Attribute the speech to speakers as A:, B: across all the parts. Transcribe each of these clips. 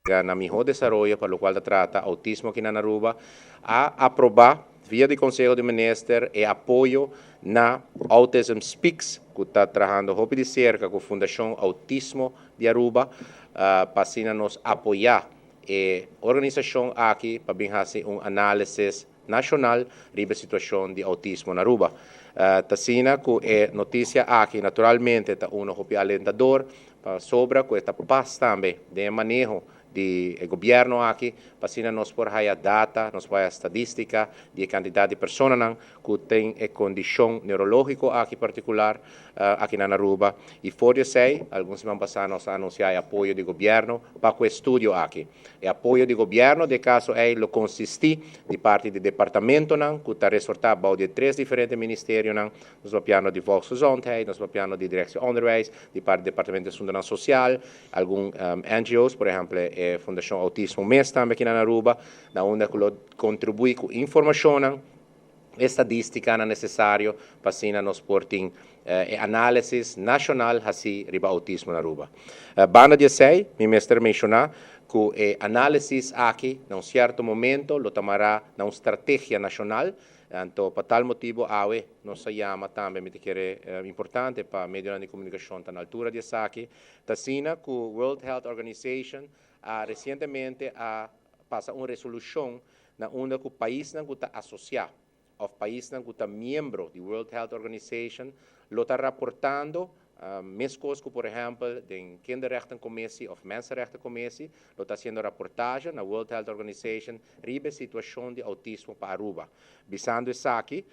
A: Na miho desaroyo pa locual ta trata autismo aki na Aruba, a aproba via di Conseho di Minister e apoyo na Autism Speaks, cu ta trahando hopi di cerca cu Fundacion Autismo di Aruba, pa asina nos apoya e organisacion aki pa bin haci un analisis nacional riba e situacion di autismo na Aruba. T'asina cu e noticia aki naturalmente ta uno hopi alentador, pasobra cu e ta pas tambe den e maneho di e gobierno aki, pa asina nos por haya data, nos por haya stadistica di e cantidad di personanan cu tin e condicion neurologico aki particular aki na Aruba. Y for di esey, algun siman pasa nos a anuncia e apoyo di gobierno pa cu e estudio aki. E apoyo di gobierno den e caso ey lo consisti di parti di departamentonan cu ta resorta bou di e tres diferente ministerionan. Nos papiando di Volksgezondheid, nos papiando di Directie Onderwijs, di parti di Departamento di Asuntonan Social, algun NGO's, por ehempel e Fundacion Autismo mes tambe aki na Aruba, na unda cu lo contribui cu informacionnan, estadisticanan necesario pa asina nos por tin e analisis nacional haci riba autismo na Aruba. Banda di esey, mi mester menciona cu e analisis aki na un cierto momento lo ta mara na un strategia nacional. Anto pa tal motibo awe nos a yama tambe, mi ta kere importante pa medionan di comunicacion ta na altura di esaki, ta asina cu World Health Organization a recientemente a pasa un resolucion na unda cu paisnan cu ta asocia of paisnan cu ta miembro di World Health Organization lo ta raportando, mescos cu por ehempel den Kinderrechtencommissie of Mensenrechtencommissie, lo ta haciendo raportahe na World Health Organization riba e situacion di autismo pa Aruba. Bisando esaki,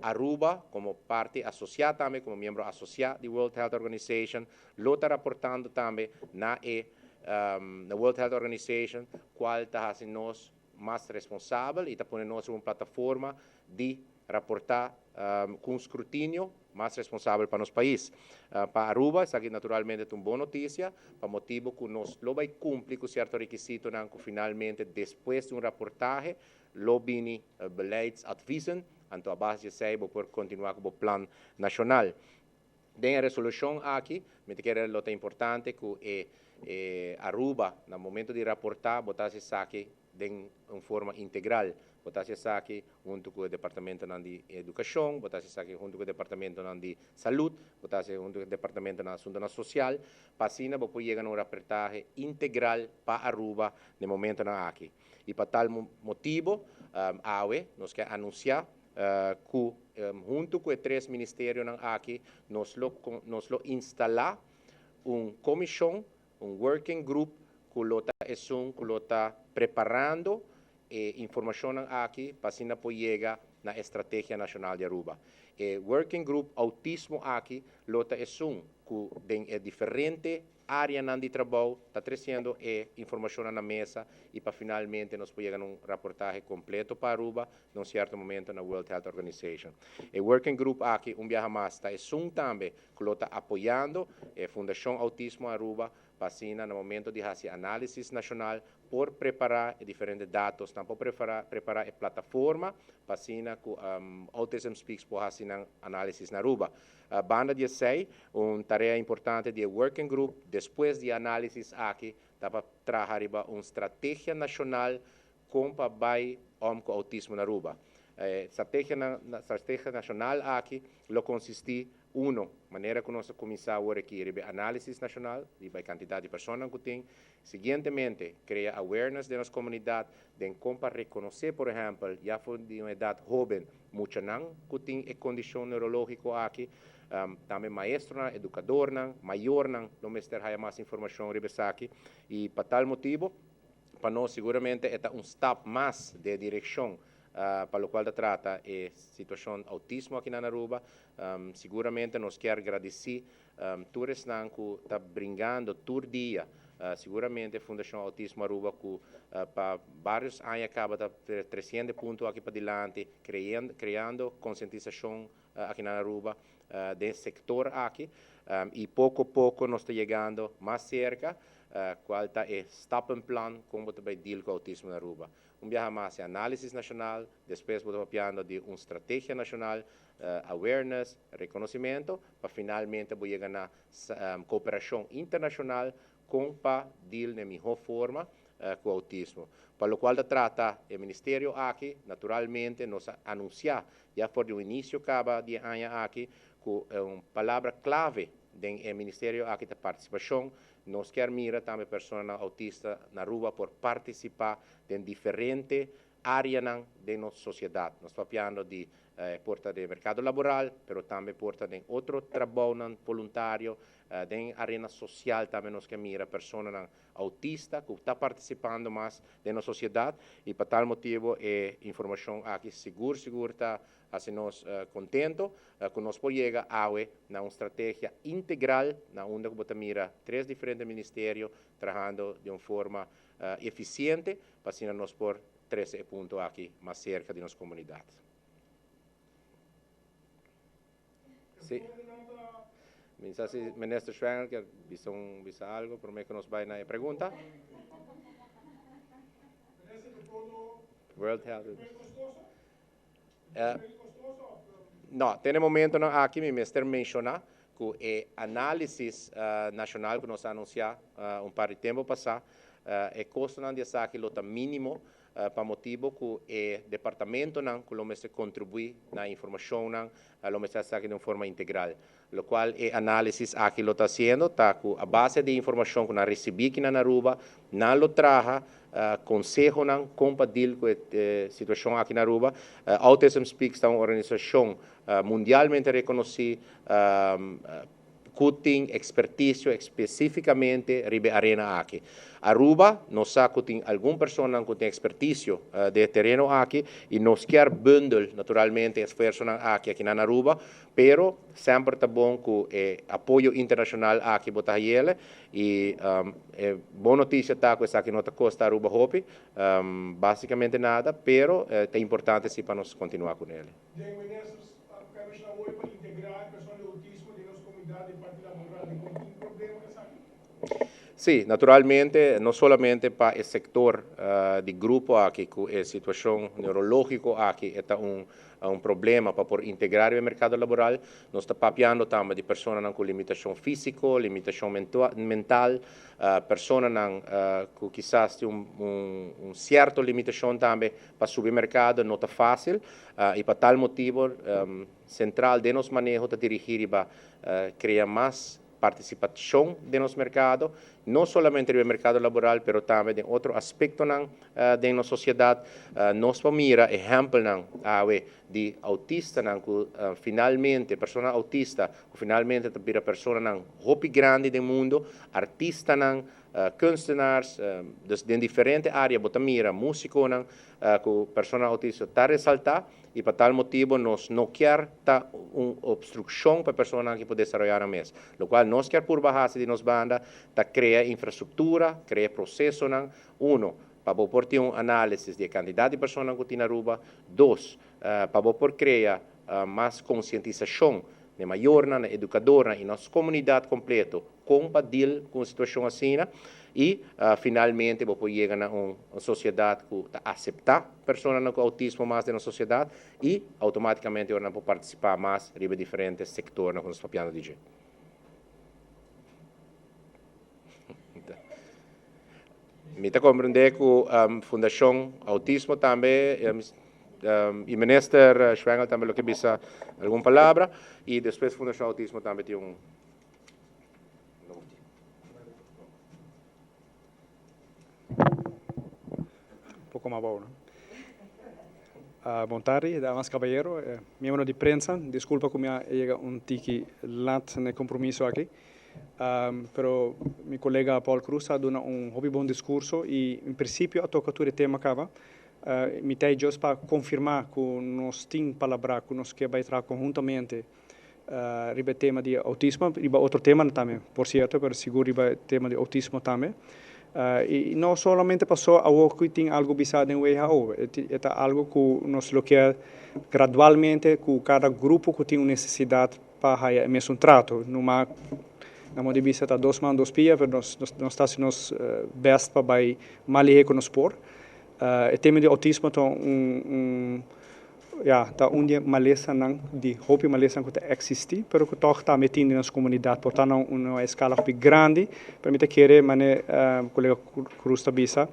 A: Aruba como parti asocia tambe, como miembro asocia di World Health Organization, lo ta raportando tambe na World Health Organization, cual ta haci nos mas responsabel y ta pone nos un plataforma di raporta cu scrutinio mas responsabel pa nos pais. Pa Aruba, esaki naturalmente ta un bon noticia, pa motibo cu nos lo bay cumpli cu cierto requisitonan cu finalmente despues di un raportahe lo bini beleidsadviezen, anto a base di esey bo por continua cu bo plan nacional. Den e resolucion aki, mi ta kere lo ta importante cu e Aruba na momento di raporta bo ta haci esaki den un forma integral. Bo ta haci esaki hunto cu e departamentonan di educacion, bo ta haci esaki hunto cu e departamentonan di salud, bo ta haci hunto cu e departamentonan asuntonan social, pa asina bo por yega na un raportahe integral pa Aruba den momentonan aki. Y pa tal motibo, awe nos kier anuncia cu hunto cu e tres ministerionan aki nos lo instala un comision, un working group cu lo ta esun cu lo ta preparando e informacionnan aki pa asina por yega na Estrategia Nacional di Aruba. E working group autismo aki lo ta esun cu den e diferente areanan di trabou ta treciendo e informacion na mesa y pa finalmente nos por yega na un raportahe completo pa Aruba na un cierto momento na World Health Organization. E working group aki, un biaha mas, ta esun tambe cu lo ta apoyando e Fundacion Autismo Aruba pa asina na momento di haci analisis nacional por prepara e diferente datos, por prepara e plataforma pa asina cu Autism Speaks por haci analisis na Aruba. Banda di esey, un tarea importante di working group despues di analisis aki ta pa traha riba un strategia nacional con pa bay om cu autismo na Aruba. Strategia nacional aki lo consisti, uno, manera cu nos a cuminsa awor aki, riba analisis nacional, riba cantidad di persona cu tin. Siguientemente, crea awareness den nos comunidad, den con pa reconoce, por ehempel, ya for di un edad hoben, muchanan cu tin e condicion neurologico aki, tambe maestronan, educadornan, mayornan, lo mester haya mas informacion riba esaki. Y pa tal motibo, pa nos siguramente ta un stap mas den direccion pa locual ta trata e situacion autismo aki na Aruba. Siguramente nos kier gradici tur esnan cu ta bringando tur dia, siguramente Fundacion Autismo Aruba cu pa varios aña caba ta treciendo punto aki padilanti, creando concientisacion aki na Aruba den sector aki y poco poco nos ta yegando mas cerca cual ta e stappenplan con bo ta bay deal cu autismo na Aruba. Un biaha mas, analisis nacional, despues bo ta papiando di un strategia nacional, awareness, reconocimento, pa finalmente bo yega na cooperacion internacional. kon pa deal na mihó forma ku outismo. Pa lokual ta trata e ministerio aki, naturalmente nos a anunsiá ya for di un inisio kaba di e aña aki ku un palabra klave den e ministerio aki ta partisipashon. Nos kier mira tambe personanan outista na Aruba por partisipá den diferente áreanan den nos sosiedat. Nos papiando di por ta den merkado laboral, pero tambe por ta den otro trabounan voluntario. Den arena sosial tambe nos ke mira personanan autista ku ta partisipando mas den nos sosiedat i pa tal motibu e informashon aki sigur sigur ta hasi nos kontento ku nos por yega awe na un strategia integral na unda ku bo ta mira tres diferente ministerio trahando di un forma efisiente pa asina nos por trese e punto aki mas serka di nos komunidat. Sí. Mi sa si Minister Schwengle kier bisa un bisa algo prome ku nos bai na e pregunta. World Health. No, te na e momentonan aki mi mester menshoná ku e análisis nashonal ku nos a anunsiá un par di tempu pasá, e kostonan di esaki lo ta mínimo pa motibu ku e departamentonan ku lo mester kontribuí na e informashonnan lo mester hasi esaki den un forma integral. Lokual e análisis aki lo ta hasiendo ta ku a base di e informashon ku nan risibí aki na Aruba, nan lo traha konsehonan kon pa deal ku e situashon aki na Aruba. Autism Speaks ta un organisashon mundialmente rekonosí ku tin ekspertisio espesífikamente riba e arena aki. Aruba, nos sa ku tin algun personanan ku tin ekspertisio den e tereno aki i nos kier bundel naturalmente e esfuersonan aki akinan na Aruba, pero semper ta bon ku e apoyo internashonal aki bo ta hayele i e bon notisia ta ku esaki no ta kosta Aruba hopi, basikamente nada, pero ta importante si pa nos kontinua ku nele.
B: Den Ministers Kamisha hoy pa integrá e persona di outismo den nos komunidat den parti laboral. Di kon tin problema ku esaki?
A: Sí, naturalmente, no solamente pa e sektor di grupo aki ku e situashon neurológiko aki e ta un un problema pa por integrá riba e merkado laboral, nos ta papiando tambe di personanan ku limitashon físiko, limitashon mental, personanan ku kisas tin un un sierto limitashon tambe pa subi merkado no ta fásil. I pa tal motibu Sentral den nos maneho ta dirigí riba krea mas partisipashon den nos merkado, no solamente riba e merkado laboral pero tambe den otro aspektonan den nos sosiedat. Nos por mira ehèmpelnan awe di autistanan ku finalmente, personanan autista ku finalmente ta bira personanan hopi grandi den mundu, artistanan, kunstenaars, dus den diferente área bo ta mira músikonan ku personanan autista ta resaltá i pa tal motibu nos no kier ta un obstrukshon pa e personanan aki por desaroyá nan mes. Lokual nos kier purba hasi di nos banda ta krea infrastruktura, krea prosesonan, uno, pa bo por tin un análisis di e kantidat di personanan ku tin na Aruba, dos, pa bo por krea mas konsientisashon na e mayornan, na e edukadornan i nos komunidat kompleto kon pa deal ku un situashon asina i finalmente bo por yega na un sosiedat ku ta aseptá personanan ku outismo mas den nos sosiedat i outomátikamente ora nan por partisipá mas riba e diferente sektornan ku nos papiando di dje. Mi ta komprendé ku Fundashon Outismo tambe i Minister Schwengle tambe lo ke bisa algun palabra i despues Fundashon Outismo tambe tin un.
C: Poco mas abou, no? Bon tardi, damas caballero, miembro di prensa. Disculpa cu mi a yega un tiki lat na e compromiso aki, pero mi colega Paul Croes a duna un hopi bon discurso y en principio a toca tur e tema caba. Mi ta just pa confirma cu nos tin palabra cu nos ke bay traha conhuntamente riba e tema di outismo, riba otro temanan tambe, por sierto, pero sigur riba e tema di outismo tambe. I no solamente paso awor ku tin algu bisá den WHO, e ta algu ku nos lo kier gradualmente ku kada grupo ku tin un nesesidat pa haya e mesun trato. Numa na modo di bisa ta dos man dos pia, pero nos nos ta hasi nos bèst pa bai mas lihé ku nos por. E tema di outismo ta un un. ya, ta un di e malesanan, di hopi malesanan ku ta eksistí, pero ku tòg tambe tin den nos komunidat. Por ta na un eskala hopi grandi, pero mi ta kere manera kolega Cruz ta bisa,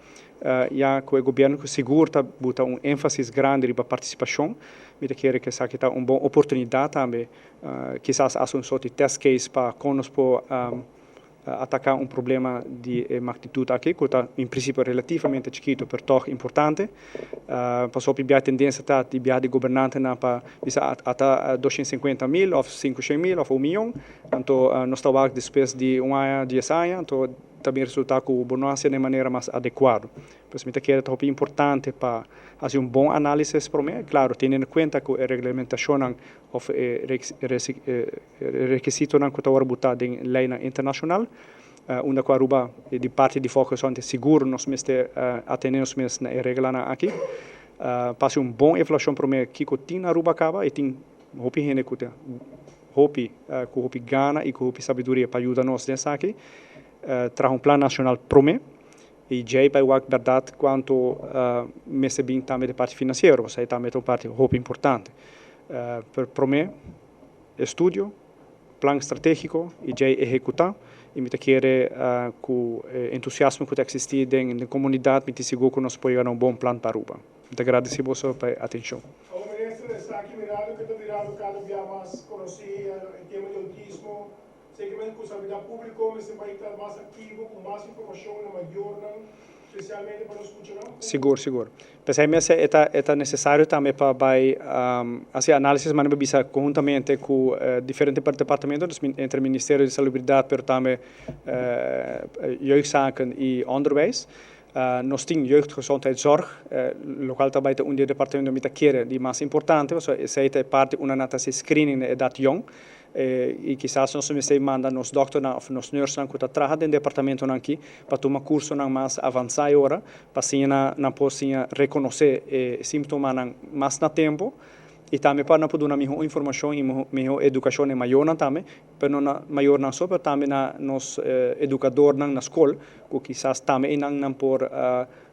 C: ya ku e gobièrnu ku sigur ta buta un énfasis grandi riba partisipashon, mi ta kere ku esaki ta un bon oportunidat tambe, kisas hasi un sort di test case pa kon nos por ataká un problema di e magnitut aki, ku ta en prinsipio relativamente chikitu pero tòg importante. Pasobra hopi bia tendensia ta di bia di gobernantenan pa bisa ata 250.000 òf 500.000 òf un mion, anto nos ta wak despues di un aña, dies aña, anto ta bin resultá ku bo no hasié den manera mas adekuado. Pues mi ta kere ta hopi importante pa hasi un bon análisis promé, klaro teniendo kuenta ku e reglamentashonnan òf e rekisitonan ku ta wòrdu butá den leinan internashonal, unda ku Aruba di parti di Volksgezondheid sigur nos mester atené nos mes na e reglanan aki. Pa hasi un bon evaluashon promé kiko tin na Aruba kaba i tin hopi hende ku ta hopi ku hopi gana i ku hopi sabiduria pa yuda nos den esaki, traha un plan nashonal promé i djei bai wak bèrdat kuantu mester bin tambe di parti finansiero, pasobra esei tambe ta un parti hopi importante. Pero promé estudio, plan stratégiko i djei ehekutá i mi ta kere ku e entusiasmo ku ta eksistí den komunidat mi tin sigur ku nos por yega na un bon plan pa Aruba. Mi ta gradisí boso pa e atenshon.
B: Awor Minister, esaki mirando ke ta birando kada bia mas konosí e tema di outismo, Seguramente ku sabidat públiko mester bai ta mas aktivo ku mas informashon na mayornan, spesialmente pa nos muchanan.
C: Sigur, sigur. P'esei mes e ta e ta nesesario tambe pa bai hasi análisis manera bo bisa konhuntamente ku diferente departamento, dus entre Ministerio di Salubridat pero tambe Jeugdzaken i Onderwijs. Nos tin Jeugdgezondheidszorg, lokual ta bai ta un di e departamento mi ta kere di mas importante pasobra esei ta e parti unda nan ta hasi screening na edat yong. I kisas nos mester manda nos dòkternan òf nos nùrsnan ku ta traha den departamentonan aki pa tuma kursonan mas avansá e ora pa siña nan por siña rekonosé e símptomanan mas na tempu i tambe pa nan por duna mihó informashon i mihó edukashon na e mayornan tambe, pero no na mayornan so pero tambe na nos edukadornan na skol ku kisas tambe einan nan por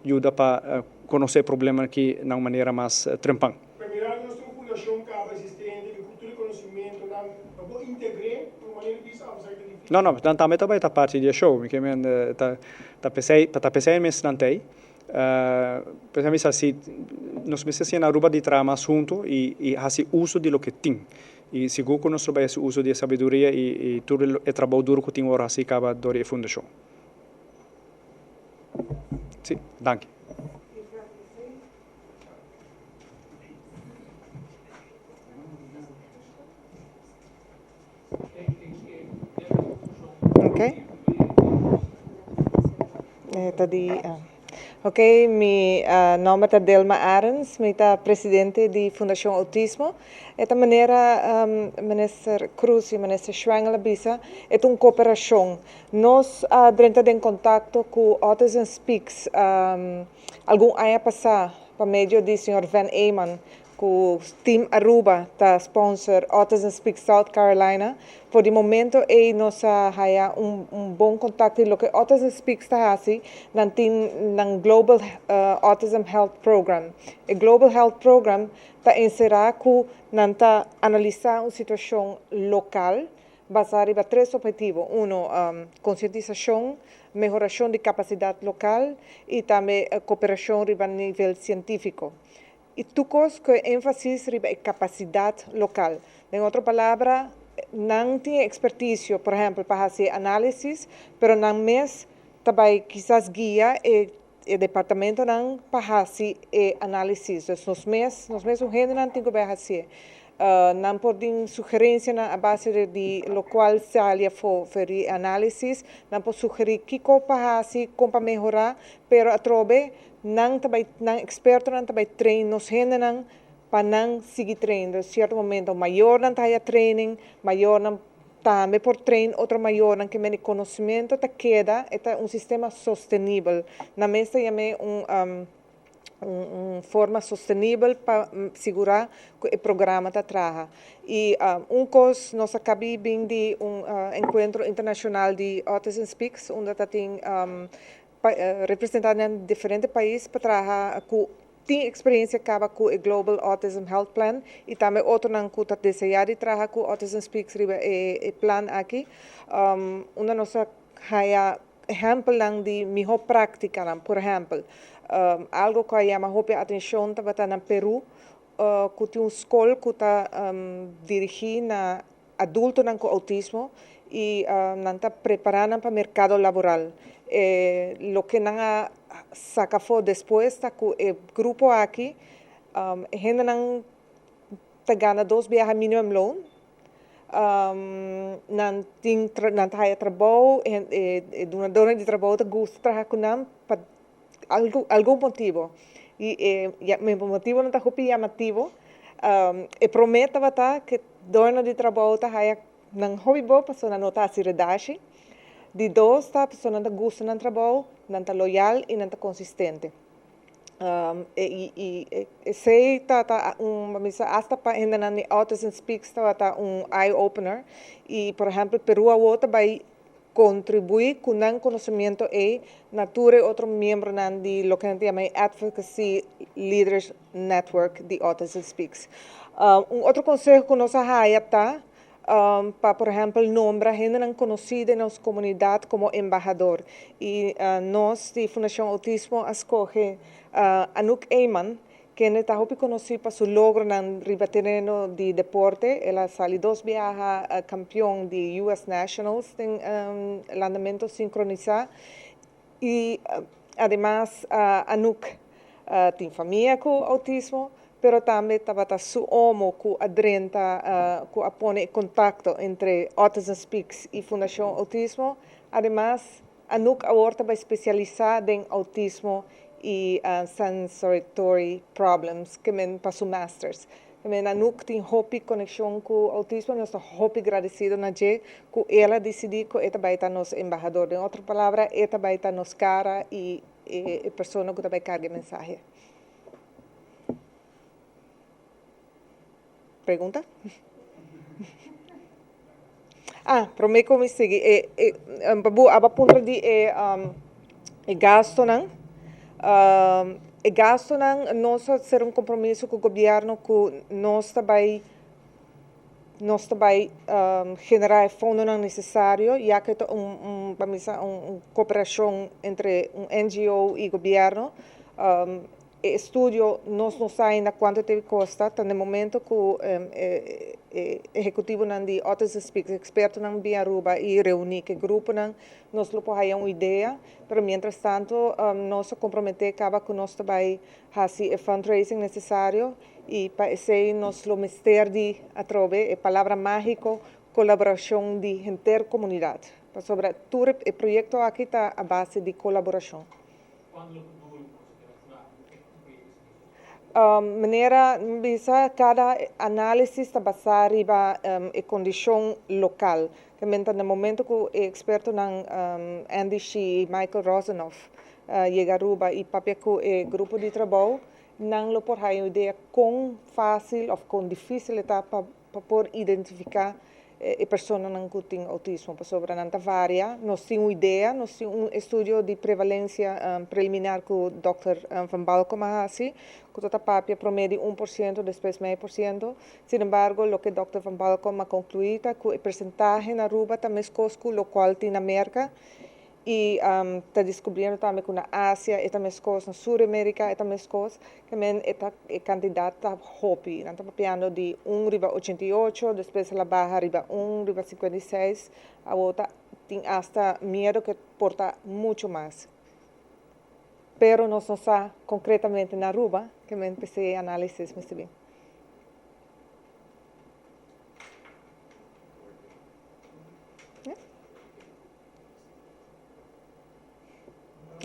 C: yuda pa konosé e problemanan aki na un manera mas trempan.
B: Primera nos tin un fundashon kaba existente di ku tur e konosimentonan no por integr'é di un manera bisa apesar ku ta difísil.
C: No, no, nan tambe ta bai ta parti di e show. Mi ke men ta ta p'esei ta p'esei mes nan t'ei. P'esei mi sa si nos mester siña na Aruba di traha mas huntu i i hasi uso di loke tin. I sigur ku nos lo bai hasi uso di e sabiduria i i tur e trabou duru ku tin ora hasi kaba dor di e fundashon. Si, danki.
D: Ok. Ta di Ok, mi nomber ta Delma Arends, mi ta presidente di Fundacion Autismo. E ta manera Minister Croes y Minister Schwengle a bisa, e ta un cooperacion. Nos a drenta den contacto cu Autism Speaks Algun aña pasá pa medio di señor Van Eeman ku Team Aruba ta sponsor Autism Speaks South Carolina. For di momento ei nos a haya un un bon kontakto i loke Autism Speaks ta hasi, nan tin nan Global Autism Health Program. E Global Health Program ta enserá ku nan ta analisá un situashon lokal basá riba tres ophetivo, uno, konsientisashon, mehorashon di kapasidat lokal i tambe koperashon riba nivel sientífiko. I tur kos ku e énfasis riba e kapasidat lokal. Den otro palabra, nan tin e ekspertisio, por ehèmpel, pa hasi e análisis, pero nan mes ta bai kisas guia e e departamentonan pa hasi e análisis. Dus nos mes, nos mes un hendenan tin ku bai hasié. Nan por din sugerensianan a base di lokual sali afó for di e análisis. Nan por sugerí kiko pa hasi, kon pa mehorá, pero atrobe nan ta bai, nan ekspertonan ta bai train nos hendenan pa nan sigui train. Dus sierto momento mayornan ta haya training, mayornan Tambe por train otro mayornan ke men e konosementu ta keda, e ta un sistema sostenibel. Nan mes ta yam'é un un forma sostenibel pa sigurá ku e programa ta traha. I un kos nos a kabi bin di un enkuentro internashonal di Autism Speaks unda ta tin representantenan di diferente pais pa traha ku. tin experiencia caba cu e Global Autism Health Plan y tambe otronan cu ta desea di traha cu Autism Speaks riba e plan aki. Unda nos a haya ehempelnan di miho practicanan. Por ehempel, algo cu a yama hopi atencion tabata na Peru, cu tin un scol cu ta dirigi na adultonan cu autismo y nan ta prepara nan pa mercado laboral. E loke nan a saca afo despues ta cu e grupo aki, e hendenan ta gana dos biaha minimum loon, nan tin nan ta haya trabou, e dunadornan di trabou ta gusta traha cu nan pa algun motibo y e motibonan ta hopi yamativo. E prome tabata cu doño di trabou ta haya nan hopi bo pasobra nan no ta haci redashi. Di dos ta pasobra nan ta gusta nan trabou, nan ta loyal y nan ta consistente. Y esey ta ta un, bo bisa hasta pa hendenan di Autism Speaks tabata un eye opener. Y por ehempel Peru awo ta bay contribui cu nan conocimiento ey na tur e otro miembronan di loke nan ta yama e Advocacy Leaders Network di Autism Speaks. Un otro conseho cu nos a haya ta pa por ehempel nombra hendenan conoci den nos comunidad como embahador. Y nos di Fundacion Autismo a scoge Anouk Eman, Kende ta hopi konosí pa su logronan riba tereno di deporte. El a sali dos biaha kampion di US Nationals den landamentu sinkronisá i ademas Anouk tin famia ku outismo, pero tambe tabata su omo ku a drenta ku a pone e kontakto entre Autism Speaks i Fundashon Outismo. Ademas Anouk awor ta bai spesialisá den outismo i sensoritory problems ke men pa su masters. Ke men Anouk tin hopi konekshon ku outismo i nos ta hopi gradesido na dje ku el a disidí ku e ta bai ta nos embahador. Den otro palabra e ta bai ta nos kara i e persona ku ta bai karga e mensahe. Pregunta? Ah, promé ku mi sigui, e, e, bo aba puntra di e, um, e gastonan. Um, e gastonan, nos a ser un kompromiso ku gobièrnu ku nos ta bai, nos ta bai um, generá e fondonan nesesario, ya ke ta un, un, pa mi sa, un, un koperashon entre un NGO i gobièrnu. Um, E estudio nos no sa ainda cuanto te costa, ta n'e momento cu e ehecutivonan di Autism Speaks, expertonan bin Aruba y reuni cu e gruponan, nos lo por haya un idea, pero mientras tanto nos a compromete caba cu nos ta bay haci e fundraising necesario y pa esey nos lo mester di atrobe e palabra magico colaboracion di henter comunidad, pasobra tur e proyecto aki ta a base di colaboracion. Manera mi bisa kada análisis ta basá riba e kondishon lokal. Ta menta na momento ku e ekspertonan Andy Shee i Michael Rosanoff yega Aruba i papia ku e grupo di trabou, nan lo por haya un idea kon fásil òf kon difísil e ta pa pa por identifiká e personanan ku tin outismo, pasobra nan ta varia. Nos tin un idea, nos tin un estudio di prevalensia preliminar ku dòkter Van Balkom a hasi, ku ta ta papia promé di 1%, despues mei por siento. Sin embargo, loke dòkter Van Balkom a konkluí ta ku e persentahe na Aruba ta meskos ku lokual tin na Merka. I ta deskubriendo tambe ku na Asia e ta meskos, na Sur Amerika e ta meskos, ke men e ta e kantidat ta hopi. Nan ta papiando di un riba 88, despues el a baha riba un riba 56, awor ta tin asta miedo ku e por ta muchu mas. Pero nos no sa konkretamente na Aruba, ke men p'esei e análisis mester bin.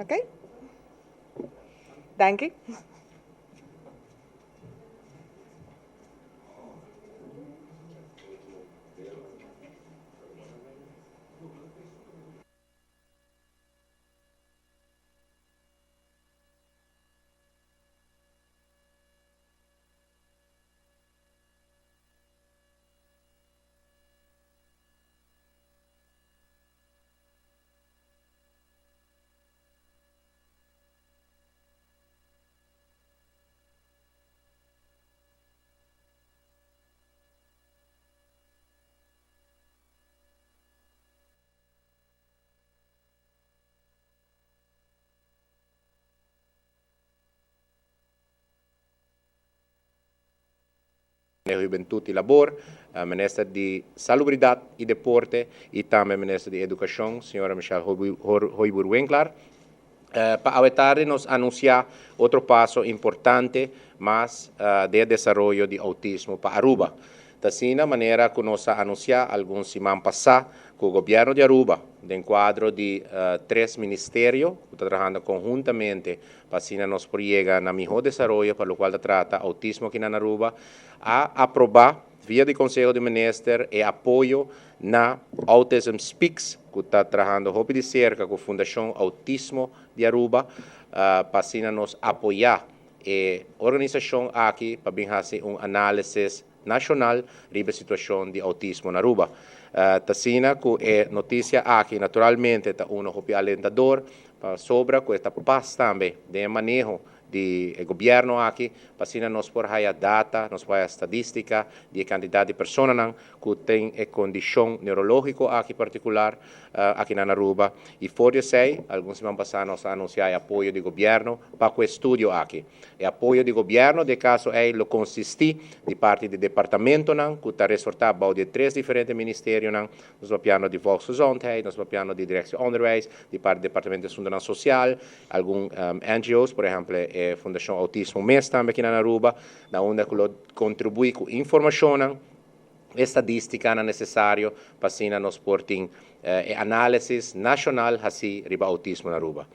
D: Ok? Danki.
A: Hubentud y Labor, Minister di Salubridad y Deporte y tambe Minister di Educacion, señora Michelle Hooyboer-Winklaar. Pa awe tardi nos anuncia otro paso importante mas den desaroyo di autismo pa Aruba. Ta asina manera cu nos a anuncia algun siman pasa cu gobierno di Aruba, den cuadro di tres ministerio cu ta trahando conhuntamente pa asina nos por yega na miho desaroyo pa locual ta trata autismo aki na Aruba, a aproba via di Conseho di Minister e apoyo na Autism Speaks, cu ta trahando hopi di cerca cu Fundacion Autismo di Aruba, pa asina nos apoya e organisacion aki pa bin haci un analisis nacional riba e situacion di autismo na Aruba. Ta asina cu e noticia aki naturalmente ta uno hopi alentador, pasobra cu e ta pas tambe den e maneho di e gobierno aki, pa asina nos por haya data, nos por haya stadistica di e cantidad di personanan cu tin e condicion neurologico aki particular aki na Aruba. Y for di esey, algun siman pasa nos a anuncia e apoyo di gobierno pa cu e estudio aki. E apoyo di gobierno den e caso ey lo consisti di parti di departamentonan cu ta resorta bao di e tres diferente ministerionan. Nos papiando di Volksgezondheid, nos papiando di Directie Onderwijs, di parti di Departamento di Asuntonan Social, algun NGO's, por ehempel e Fundacion Autismo mes tambe aki na Aruba, na unda cu lo contribui cu informacionnan, estadisticanan necesario pa asina nos por tin e analisis nacional haci riba autismo na Aruba.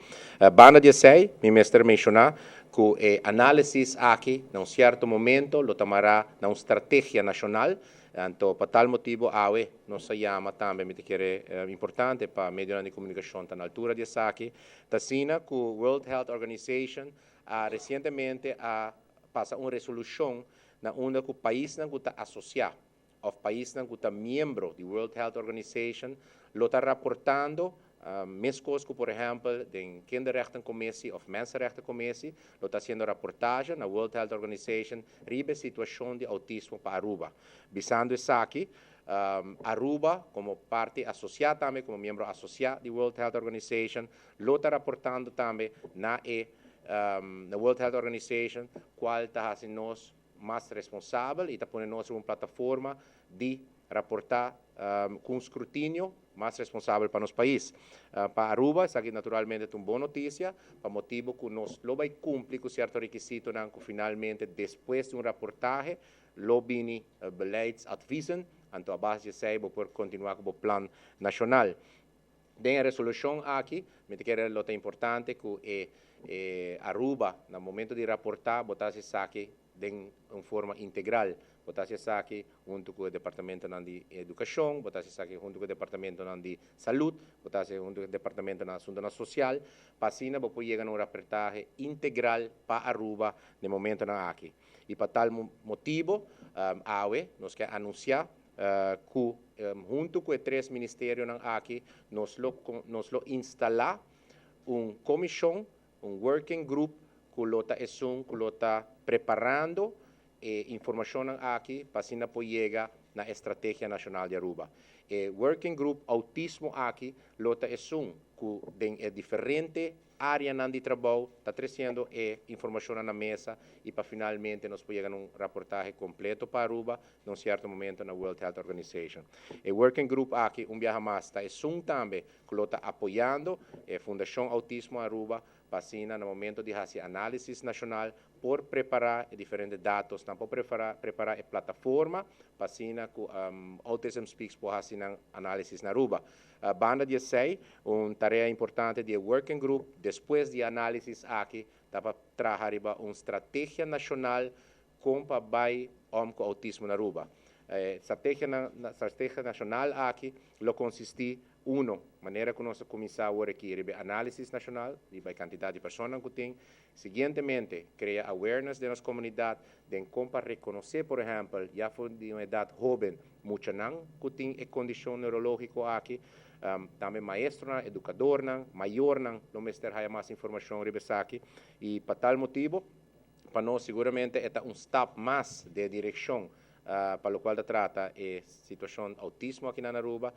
A: Banda di esey, mi mester menciona cu e analisis aki na un cierto momento lo ta mara na un strategia nacional. Anto pa tal motibo awe nos a yama tambe, mi ta kere importante pa medionan di comunicacion ta na altura di esaki, ta asina cu World Health Organization a recientemente a pasa un resolucion na unda cu paisnan cu ta asocia of paisnan cu ta miembro di World Health Organization lo ta raportando mescos cu por ehempel den Kinderrechtencommissie of Mensenrechtencommissie lo ta haciendo raportahe na World Health Organization riba e situacion di autismo pa Aruba. Bisando esaki, Aruba como parti asocia tambe, como miembro asocia di World Health Organization, lo ta raportando tambe na e na World Health Organization, cual ta haci nos mas responsabel y ta pone nos riba un plataforma di raporta cu un scrutinio mas responsabel pa nos pais. Pa Aruba esaki naturalmente ta un bon noticia, pa motibo cu nos lo bay cumpli cu cierto requisitonan cu finalmente despues di un raportahe lo bini beleidsadviezen, anto a base di esey bo por continua cu bo plan nacional. Den e resolucion aki, mi ta kere lo ta importante cu e Aruba na momento di raporta bo ta haci esaki den un forma integral. Bo ta haci esaki hunto cu e departamentonan di educacion, bo ta haci esaki hunto cu e departamentonan di salud, bo ta haci hunto cu e departamentonan asuntonan social, pa asina bo por yega na un raportahe integral pa Aruba den momentonan aki. Y pa tal motibo awe nos ke anuncia cu hunto cu e tres ministerionan aki nos lo instala un comision, un working group cu lo ta esun cu lo ta preparando e informacionnan aki pa asina por yega na estrategia nacional di Aruba. E working group autismo aki lo ta esun cu den e diferente areanan di trabou ta treciendo e informacionnan na mesa y pa finalmente nos por yega na un raportahe completo pa Aruba na un cierto momento na World Health Organization. E working group aki un biaha mas ta esun tambe cu lo ta apoyando e Fundacion Autismo Aruba pa asina na momento di haci analisis nacional por prepara e diferente datos, nan por prepara e plataforma pa asina cu Autism Speaks por haci nan analisis na Aruba. Banda di esey, un tarea importante di e working group despues di analisis aki ta pa traha riba un strategia nacional con pa bay om cu autismo na Aruba. Strategia nacional aki lo consisti uno, manera cu nos a cuminsa awor aki riba analisis nacional, riba e cantidad di persona cu tin. Siguientemente, crea awareness den nos comunidad, den con pa reconoce, por ehempel, ya for di un edad hoben, muchanan cu tin e condicion neurologico aki, tambe maestronan, educadornan, mayornan, lo mester haya mas informacion riba esaki. Y pa tal motibo, pa nos siguramente e ta un stap mas den direccion pa locual ta trata e situacion autismo aki na Aruba.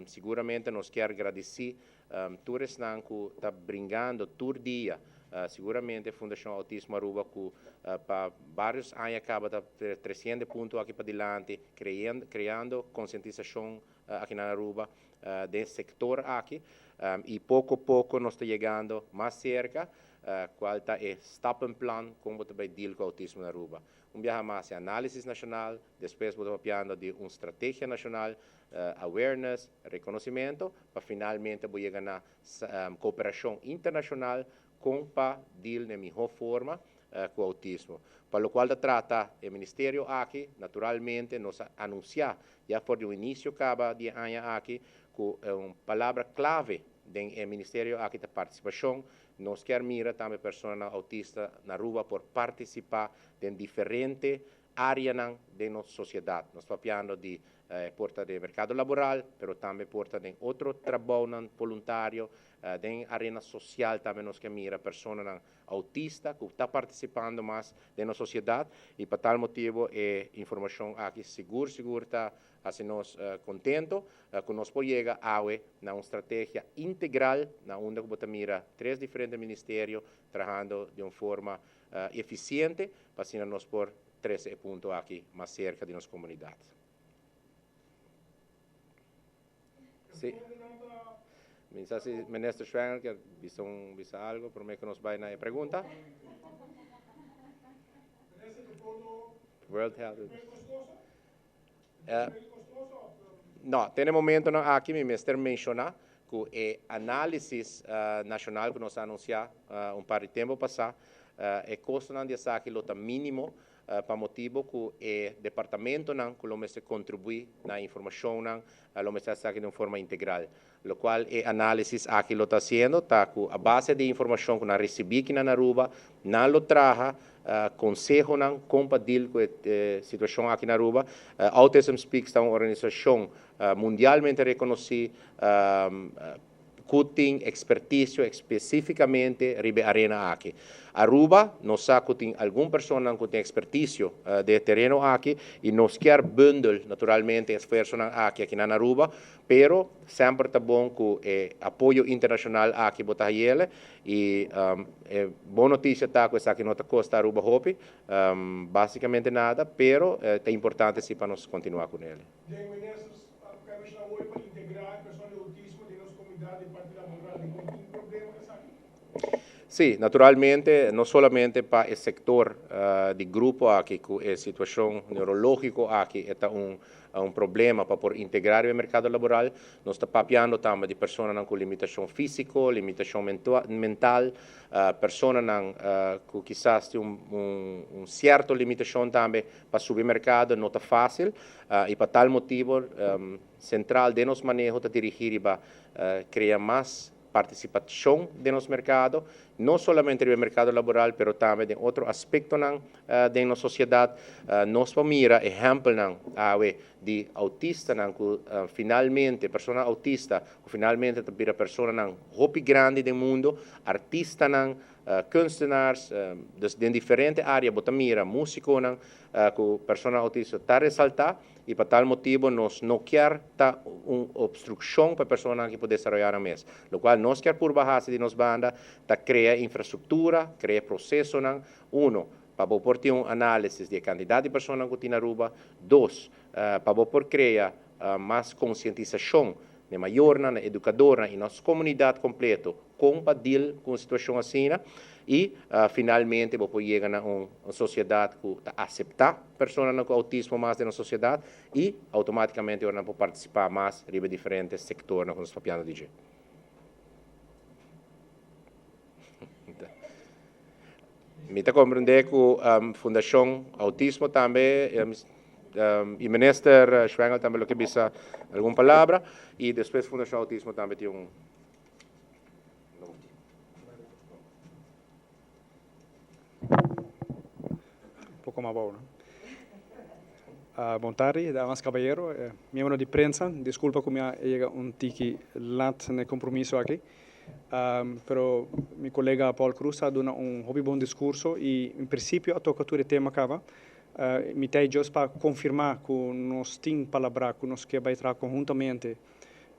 A: Siguramente nos kier gradici tur esnan cu ta bringando tur dia. Siguramente Fundacion Autismo Aruba cu pa varios aña caba ta treciendo e punto aki padilanti, creando concientisacion aki na Aruba den sector aki y poco poco nos ta yegando mas cerca cual ta e stappenplan con bo ta bay deal cu autismo na Aruba. Un biaha mas e analisis nacional, despues bo ta papiando di un strategia nacional, awareness, reconocimento, pa finalmente bo yega na cooperacion internacional con pa deal na e miho forma cu autismo. Pa locual ta trata e ministerio aki, naturalmente nos a anuncia ya for di un inicio caba di e aña aki cu un palabra clave den e ministerio aki ta participacion. Nos kier mira tambe personanan autista na Aruba por participa den diferente areanan den nos sociedad. Nos papiando di por ta den mercado laboral, pero tambe por ta den otro trabounan voluntario, den arena social tambe nos ke mira personanan autista cu ta participando mas den nos sociedad y pa tal motibo e informacion aki sigur sigur ta haci nos contento cu nos por yega awe na un strategia integral na unda cu bo ta mira tres diferente ministerio trahando di un forma eficiente pa asina nos por trece e punto aki mas cerca di nos comunidad. Sí. Mi sa si Minister Schwengle kier bisa un bisa algo prome cu nos bay na e pregunta. World Health. No, te na e momentonan aki mi mester menciona cu e analisis nacional cu nos a anuncia un par di tempo pasa, e costonan di esaki lo ta minimo pa motibo cu e departamentonan cu lo mester contribui na informacionnan lo mester haci esaki den un forma integral. Locual e analisis aki lo ta haciendo ta cu a base di informacion cu nan ricibi aki na Aruba, nan lo traha consehonan con pa deal cu e situacion aki na Aruba. Autism Speaks ta un organisacion mundialmente reconoci cu tin experticio especificamente riba e arena aki. Aruba, nos sa cu tin algun personanan cu tin experticio den e tereno aki y nos kier bundel naturalmente esfuerzonan aki aki na Aruba, pero semper ta bon cu e apoyo internacional aki bo ta hayele y e bon noticia ta cu esaki no ta costa Aruba hopi, basicamente nada, pero ta importante si pa nos continua cu nele.
B: Den ministers Kamish na hoy pa integra e persona di autismo den nos comunidad den parti laboral. Di con tin problema cu esaki?
A: Sí, naturalmente, no solamente pa e sector di grupo aki cu e situacion neurologico aki e ta un un problema pa por integra riba e mercado laboral, nos ta papiando tambe di personanan cu limitacion fisico, limitacion mental, personanan cu kisas tin un un cierto limitacion tambe pa subi mercado no ta facil y pa tal motibo Central den nos maneho ta dirigi riba crea mas participacion den nos mercado, no solamente riba e mercado laboral pero tambe den otro aspectonan den nos sociedad. Nos por mira ehempelnan awe di autistanan cu finalmente, personanan autista cu finalmente ta bira personanan hopi grandi den mundo, artistanan, kunstenaars, dus den diferente area bo ta mira musiconan cu personanan autista ta resalta y pa tal motibo nos no kier ta un obstruccion pa e personanan aki por desaroya nan mes. Locual nos kier purba haci di nos banda ta crea infrastructura, crea procesonan, uno, pa bo por tin un analisis di e cantidad di personanan cu tin na Aruba, dos, pa bo por crea mas concientisacion na e mayornan, na e educadornan y nos comunidad completo con pa deal cu un situacion asina y finalmente bo por yega na un sociedad cu ta acepta personanan cu autismo mas den nos sociedad y automaticamente ora nan por participa mas riba e diferente sectornan cu nos papiando di dje. Mi ta comprende cu Fundacion Autismo tambe y Minister Schwengle tambe lo ke bisa algun palabra y despues Fundacion Autismo tambe tin un.
C: Poco mas abao, no? Bon tardi, damas, caballero, miembro di prensa. Disculpa cu mi a yega un tiki lat na e compromiso aki. Pero mi colega Paul Croes a duna un hopi bon discurso y en principio a toca tur e tema caba. Mi ta ei just pa confirma cu nos tin palabra cu nos ke bay traha conhuntamente.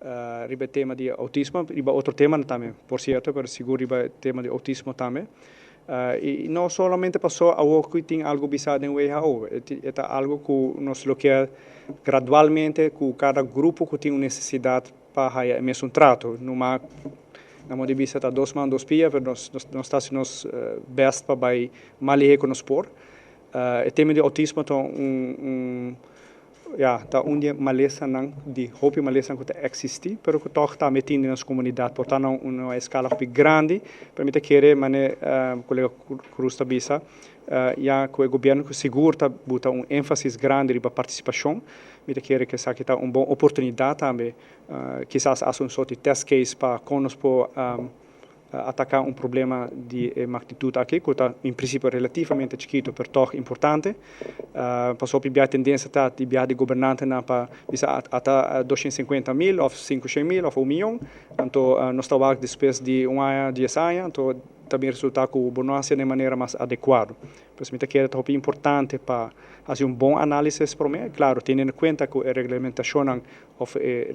C: Riba e tema di autismo, riba otro temanan tambe, por cierto, pero sigur riba e tema di autismo tambe. Y no solamente paso awor cu tin algo bisa den WHO, e ta algo cu nos lo kier gradualmente cu cada grupo cu tin un necesidad pa haya e mesun trato. Numa, na modo di bisa ta dos man dos pia, pero nos nos ta haci nos best pa bay mas lihe cu nos por. E tema di autismo ta un un ya ta un di e malesanan di hopi malesanan ku ta eksistí pero ku tòg tambe tin den nos komunidat por ta na un eskala hopi grandi pero mi ta kere manera kolega Cruz ta bisa ya ku e gobièrnu ku sigur ta buta un énfasis grandi riba partisipashon mi ta kere ku esaki ta un bon oportunidat tambe kisas hasi un sort di test case pa kon nos por Ataká un problema di e magnitut aki, ku ta en prinsipio relativamente chikitu pero tòg importante. Pasobra hopi bia tendensia ta di bia di gobernantenan pa bisa ata 250 mil òf 500 mil òf un mion. Anto nos ta wak despues di un aña, dies aña, anto ta bin resultá ku bo no hasié den manera mas adekuado. Pues mi ta kere ta hopi importante pa hasi un bon análisis promé, klaro teniendo kuenta ku e reglamentashonnan òf e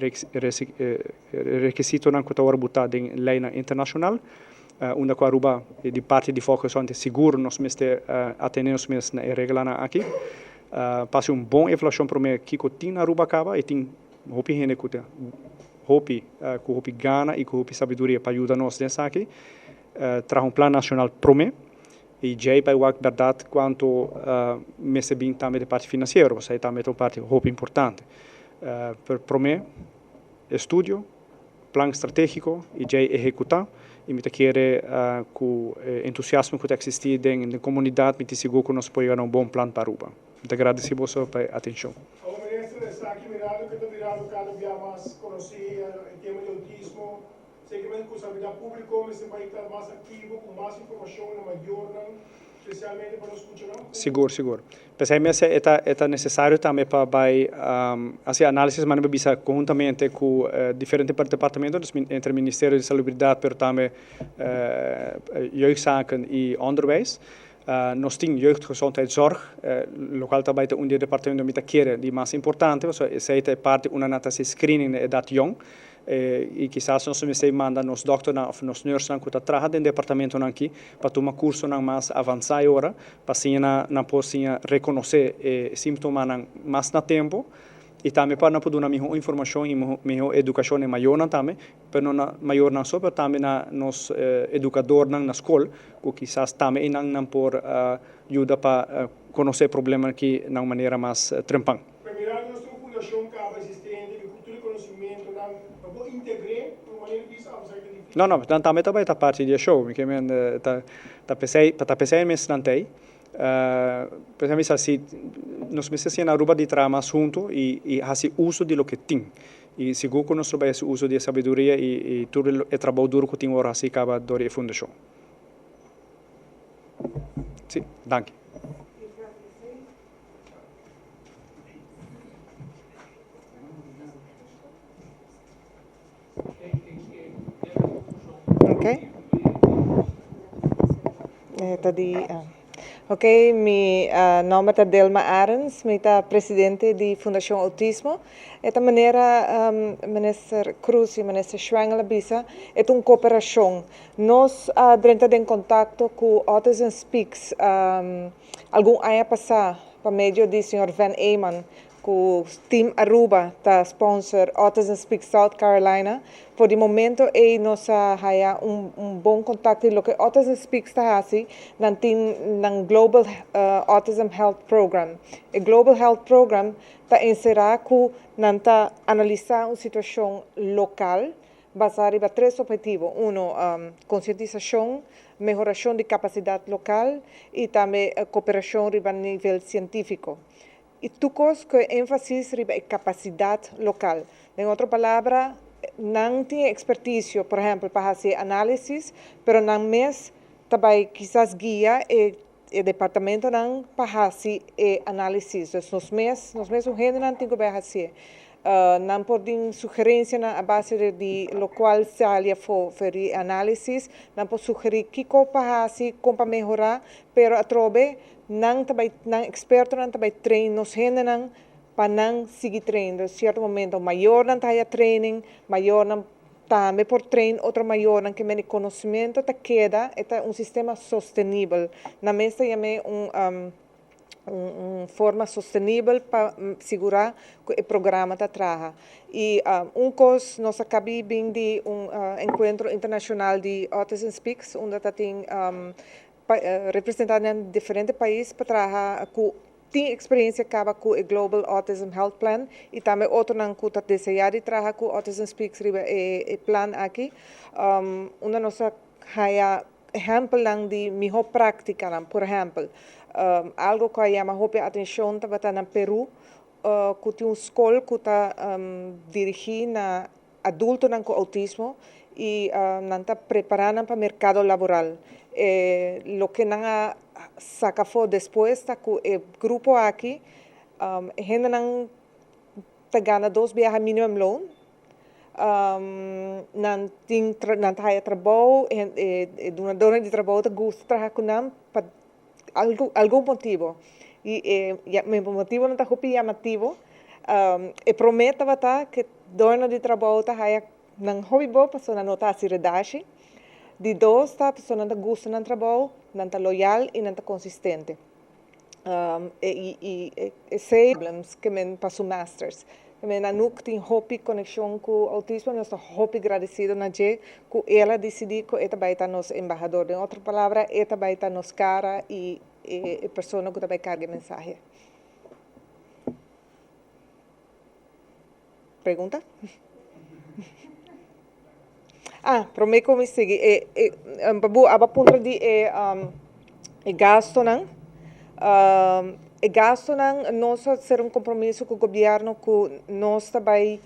C: rekisitonan ku ta wòrdu butá den leinan internashonal, unda ku Aruba di parti di Volksgezondheid sigur nos mester atené nos mes na e reglanan aki. Pa hasi un bon evaluashon promé kiko tin na Aruba kaba i tin hopi hende ku ta hopi ku hopi gana i ku hopi sabiduria pa yuda nos den esaki, traha un plan nashonal promé i djei bai wak bèrdat kuantu mester bin tambe di parti finansiero, pasobra esei tambe ta un parti hopi importante. Pero promé estudio, plan strategico y djei ehecuta y mi ta kere cu e entusiasmo cu ta existi den comunidad mi tin sigur cu nos por yega na un bon plan pa Aruba. Mi ta gradeci boso pa e atencion.
B: Awor Minister, esaki mirando cu ta birando cada bia mas conoci e tema di autismo, Seguramente cu salubridad publico mester bay ta mas activo cu mas informacion na mayornan, specialmente pa nos scuchanan.
C: Sigur, sigur. P'esei mes e ta e ta necesario tambe pa bay haci análisis manera bo bisa conhuntamente cu diferente departamento, dus entre Ministerio di Salubridad pero tambe Jeugdzaken y Onderwijs. Nos tin Jeugdgezondheidszorg, locual ta bay ta un di e departamento mi ta kere di mas importante, pasobra esey ta e parti unda nan ta haci screening na edad yong. I kisas nos mester manda nos dòkternan òf nos nùrsnan ku ta traha den departamentonan akí pa tuma kursonan mas avansá e ora pa siña nan nan por siña rekonosé e símptomanan mas na tempu i tambe pa nan por duna mihó informashon i mihó edukashon na e mayornan tambe, pero no na mayornan so pero tambe na nos edukadornan na skol ku kisas tambe einan nan por yuda pa konosé e problema akí na un manera mas trempan.
B: Pero mirando nos tin un fundashon kaba existente ku tur e konosimentonan, no por integr'é un manera di bisa apesar ku ta difísil?
C: No, no, nan tambe ta bai ta parti di e show. Mi ke men ta ta p'esei ta p'esei mes nan t'ei. P'esei mi sa si nos mester siña na Aruba di traha mas hunto i i hasi uso di loke tin. I sigur ku nos lo bai hasi uso di e sabiduria i i tur e trabou duro ku tin ora hasi kaba dor di e fundashon. Si, danki.
D: Okay. Ta di, okay, mi nomber ta Delma Arends, mi ta presidente di Fundacion Autismo. E ta manera Minister Croes y Minister Schwengle a bisa, e ta un cooperacion. Nos a drenta den contacto cu Autism Speaks Algun aña pasá pa medio di señor Van Eman ku Team Aruba ta sponsor Autism Speaks South Carolina. For di momento ei nos a haya un un bon kontakto i loke Autism Speaks ta hasi, nan tin nan Global Autism Health Program. E Global Health Program ta enserá ku nan ta analisá un situashon lokal Basá riba tres ophetivo, uno, konsientisashon, mehorashon di kapasidat lokal i tambe koperashon riba nivel sientífiko. I tur kos ku e énfasis riba e kapasidat lokal. Den otro palabra, nan tin e ekspertisio, por ehèmpel, pa hasi e análisis, pero nan mes ta bai kisas guia e e departamentonan pa hasi e análisis. Dus nos mes, nos mes un hendenan tin ku bai hasié. Nan por din sugerensianan a base di lokual sali afó for di e análisis. Nan por sugerí kiko pa hasi, kon pa mehorá, pero atrobe nan ta bai, nan ekspertonan ta bai train nos hendenan. pa nan sigui train. Den cierto momento mayornan ta haya training, mayornan tambe por train otro mayornan ke men e conocimento ta keda, e ta un sistema sostenibel. Nan mes ta yam'e un un forma sostenibel pa sigura cu e programa ta traha. Y un cos, nos a cabi bin di un encuentro internacional di Autism Speaks unda ta tin representantenan di diferente pais pa traha cu tin experiencia caba cu e Global Autism Health Plan y tambe otronan cu ta desea di traha cu Autism Speaks riba e plan aki, unda nos a haya ehempelnan di miho practicanan. Por ehempel, algo cu a yama hopi atencion tabata na Peru, cu tin un scol cu ta dirigi na adultonan cu autismo y nan ta prepara nan pa mercado laboral. E loke nan a saca afo despues ta cu e grupo aki, e hendenan ta gana dos biaha minimum loon, nan tin nan ta haya trabou, e dunadornan di trabou ta gusta traha cu nan pa algun motibo y e motibonan ta hopi yamativo. E prome tabata cu doño di trabou ta haya nan hopi bo pasobra nan no ta haci redashi. Di dos ta pasobra nan ta gusta nan trabou, nan ta loyal y nan ta consistente. Y esey problems ke men pa su masters. Ke men Anouk tin hopi conexion cu autismo y nos ta hopi gradecido na dje cu el a dicidi cu e ta bay ta nos embahador. Den otro palabra e ta bay ta nos cara y e persona cu ta bay carga e mensahe. Pregunta? Ah, prome cu mi sigui, e, e, Babu, aba puntra di e, um, e gastonan. Um, e gastonan, nos a hacer un compromiso cu gobierno cu nos ta bay,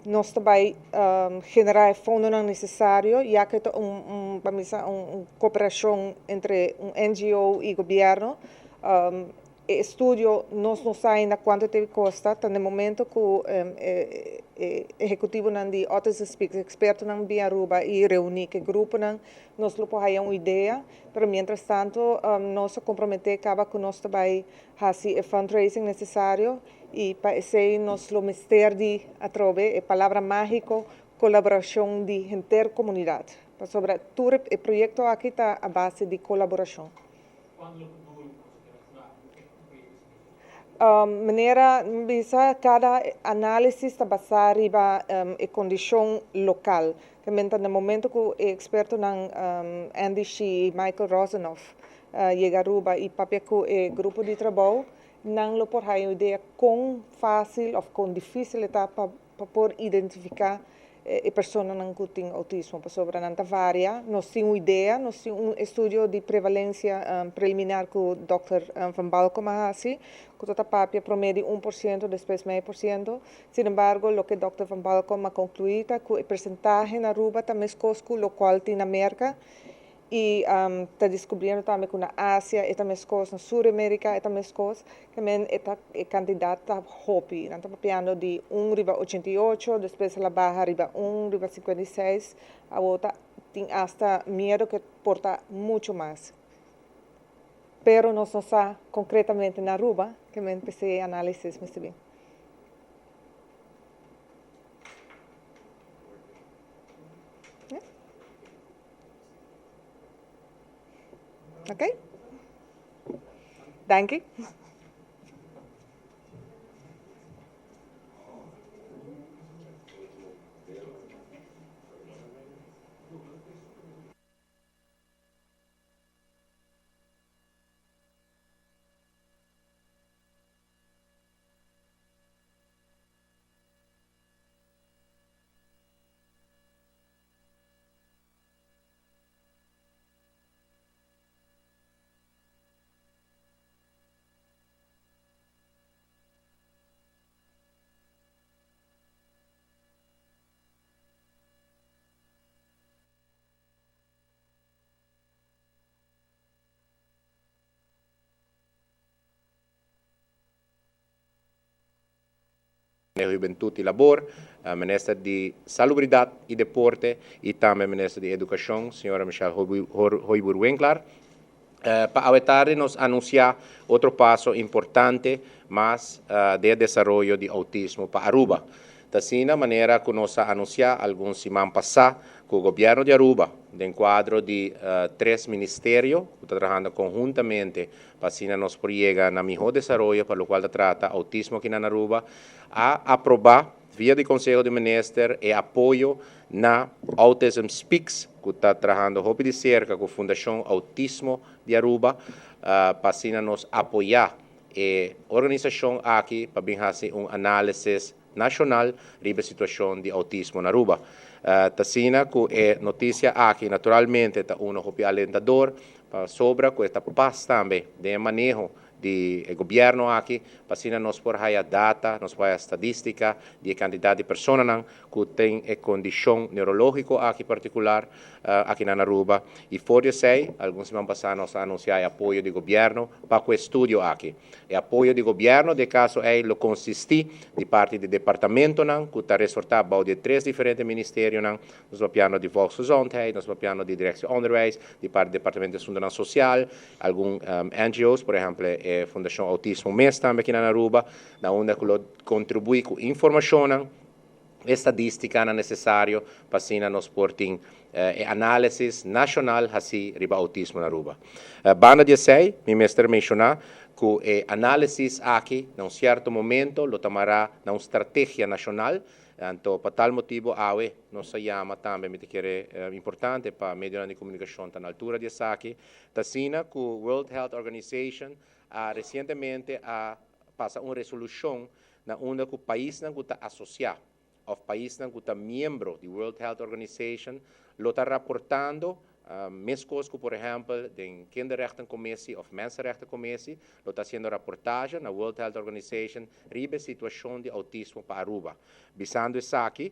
D: nos ta bay um, genera e fondonan necesario, ya cu ta un, un, pa misa, un, un cooperacion entre un NGO y gobierno. Um, E estudio nos no sa ainda cuanto te costa, ta na e momento cu e ehecutivonan di Autism Speaks, expertonan bin Aruba y reuni cu e gruponan, nos lo por haya un idea, pero mientras tanto nos a compromete caba cu nos ta bay haci e fundraising necesario y pa esey nos lo mester di atrobe e palabra magico colaboracion di henter comunidad, pasobra tur e proyecto aki ta a base di colaboracion. Manera mi bisa kada análisis ta basá riba e kondishon lokal. Te menta na momento ku e ekspertonan Andy Shee i Michael Rosanoff yega Aruba i papia ku e grupo di trabou, nan lo por haña un idea kon fásil òf kon difísil e ta pa pa por identifica e personanan cu tin autismo, pasobra nan ta varia. Nos tin un idea, nos tin un estudio di prevalencia preliminar cu Dòkter Van Balkom a haci, cu ta ta papia prome di 1%, despues mei por ciento. Sin embargo, loke Dòkter Van Balkom a conclui ta cu e percentahe na Aruba ta mescos cu locual tin na Merca, Y ta descubriendo tambe cu na Asia e ta mescos, na Sur America e ta mescos, ke men e ta e cantidad ta hopi. Nan ta papiando di un riba 88, despues a la baha riba un riba 56, awo ta tin hasta miedo ke por ta mucho mas. Pero nos no sa concretamente na Aruba, ke men p'esey e analisis mester bin. Ok? Danki.
A: Hubentud y Labor, Minister di Salubridad y Deporte y tambe Minister di Educacion, señora Michelle Hooyboer-Winklaar. Pa awe tardi nos anuncia otro paso importante mas den desaroyo di autismo pa Aruba. Ta asina manera cu nos a anuncia algun siman pasa cu gobierno di Aruba den cuadro di tres ministerio cu ta trahando conhuntamente pa asina nos por yega na miho desaroyo pa locual ta trata autismo aki na Aruba a aproba via di Conseho di Minister e apoyo na Autism Speaks cu ta trahando hopi di cerca cu Fundacion Autismo di Aruba pa asina nos apoya e organisacion aki pa bin haci un analisis nacional riba e situacion di autismo na Aruba. Ta asina cu e noticia aki naturalmente ta uno hopi alentador pasobra cu e ta pas tambe den e maneho di e gobierno aki pa asina nos por haya data, nos por haya stadistica di e cantidad di personanan cu tin e condicion neurologico aki particular aki na Aruba y for di esey algun siman pasa nos a anuncia e apoyo di gobierno pa cu e studio aki. E apoyo di gobierno den e caso ey lo consisti di parti di departamentonan cu ta resorta bao di e tres diferente ministerionan, nos papiando di Volksgezondheid, nos papiando di Directie Onderwijs, di parti di Departamento di Asuntonan Social, algun NGO's, por ehempel e Fundacion Autismo mes tambe aki na Aruba, na unda cu lo contribui cu informacionnan, estadisticanan necesario pa asina nos por tin e analisis nacional haci riba autismo na Aruba. Banda di esey, mi mester menciona cu e analisis aki na un cierto momento lo ta mara na un strategia nacional. Anto pa tal motibo awe nos a yama tambe, mi ta kere importante pa medionan di comunicacion ta na altura di esaki, ta asina cu World Health Organization a recientemente a pasa un resolucion na unda cu paisnan cu ta asocia of paisnan cu ta miembro di World Health Organization lo ta raportando mescos cu por ehempel den Kinderrechtencommissie of Mensenrechtencommissie lo ta haciendo raportahe na World Health Organization riba e situacion di autismo pa Aruba. Bisando esaki,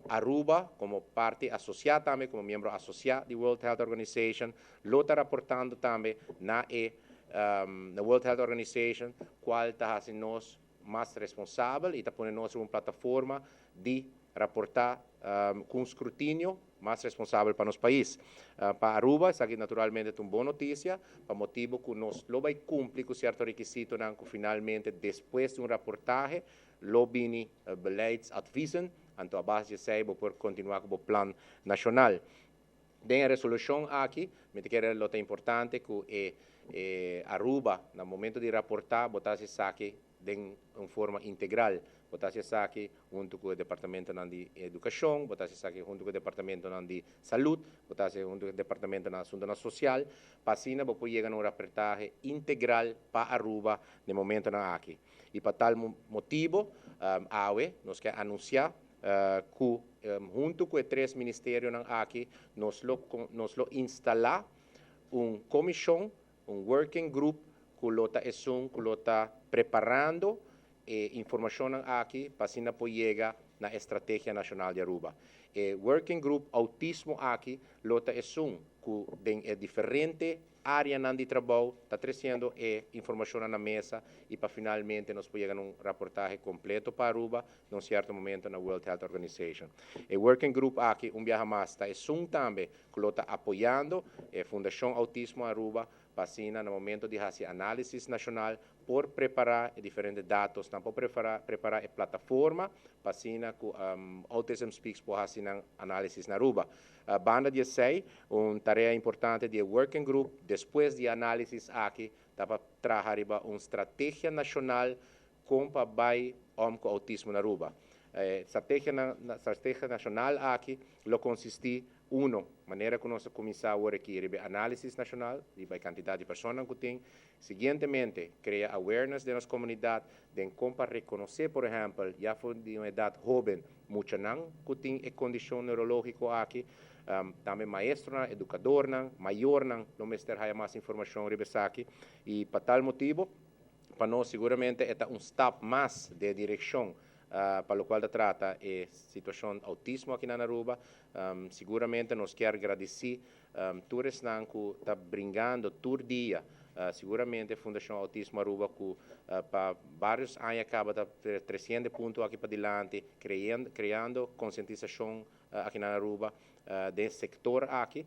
A: Aruba como parti asocia tambe, como miembro asocia di World Health Organization lo ta raportando tambe na e na World Health Organization, cual ta haci nos mas responsabel y ta pone nos riba un plataforma di raporta cu un scrutinio mas responsabel pa nos pais. Pa Aruba esaki naturalmente ta un bon noticia pa motibo cu nos lo bay cumpli cu cierto requisitonan cu finalmente despues di un raportahe lo bini beleidsadviezen, anto a base di esey bo por continua cu bo plan nacional. Den e resolucion aki mi ta kere lo ta importante cu e Aruba na momento di raporta bo ta haci esaki den un forma integral. Bo ta haci esaki hunto cu e departamentonan di educacion, bo ta haci esaki hunto cu e departamentonan di salud, bo ta haci hunto cu e departamentonan asuntonan social, pa asina bo por yega na un raportahe integral pa Aruba den momentonan aki. Y pa tal motibo awe nos ke anuncia cu hunto cu e tres ministerionan aki nos lo nos lo instala un comision, un working group cu lo ta esun cu lo ta preparando e informacionnan aki pa asina por yega na e Strategia Nacional di Aruba. E working group autismo aki lo ta esun cu den e diferente areanan di trabou ta treciendo e informacionnan na mesa y pa finalmente nos por yega na un raportahe completo pa Aruba na un cierto momento na World Health Organization. E working group aki un biaha mas ta esun tambe cu lo ta apoyando e Fundacion Autismo Aruba pa asina na momento di haci analisis nacional por prepara e diferente datosnan, por prepara e plataforma pa asina cu Autism Speaks por haci nan analisis na Aruba. Banda di esey, un tarea importante di e working group despues di e analisis aki ta pa traha riba un strategia nacional con pa bay om cu autismo na Aruba. E strategia nacional aki lo consisti, uno, manera cu nos a cuminsa awor aki riba e analisis nacional, riba e cantidad di personanan cu tin. Siguientemente, crea awareness den nos comunidad den con pa reconoce, por ehempel, ya for di un edad hoben, muchanan cu tin e condicion neurologico aki. Tambe maestronan, educadornan, mayornan lo mester haya mas informacion riba esaki. Y pa tal motibo, pa nos siguramente e ta un stap mas den direccion pa locual ta trata e situacion autismo aki na Aruba. Siguramente nos kier gradici tur esnan cu ta bringando tur dia, siguramente Fundacion Autismo Aruba cu pa varios aña caba ta treciendo e punto aki padilanti, creando concientisacion aki na Aruba den sector aki.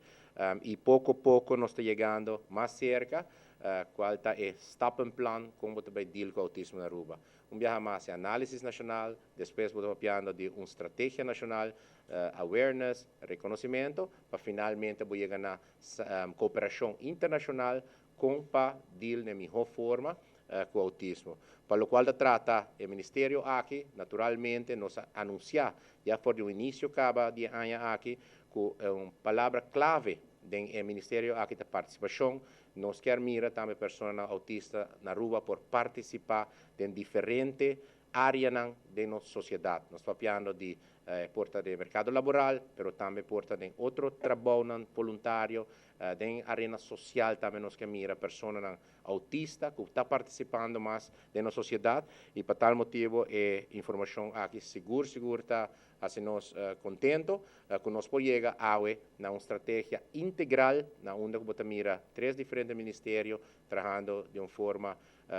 A: Y poco poco nos ta yegando mas cerca, cual ta e stappenplan con bo ta bay deal cu autismo na Aruba. Un biaha mas e analisis nacional, despues bo ta papiando di un strategia nacional, awareness, reconocimento, pa finalmente bo yega na cooperacion internacional con pa deal na e miho forma cu autismo. Pa locual ta trata e ministerio aki, naturalmente nos a anuncia ya for di un inicio caba di e aña aki cu un palabra clave den e ministerio aki ta participacion. Nos kier mira tambe personanan autista na Aruba por participa den diferente areanan den nos sociedad. Nos papiando di por ta den mercado laboral, pero tambe por ta den otro trabounan voluntario. Den arena social tambe nos ke mira personanan autista cu ta participando mas den nos sociedad y pa tal motibo e informacion aki sigur sigur ta haci nos contento cu nos por yega awe na un strategia integral na unda cu bo ta mira tres diferente ministerio trahando di un forma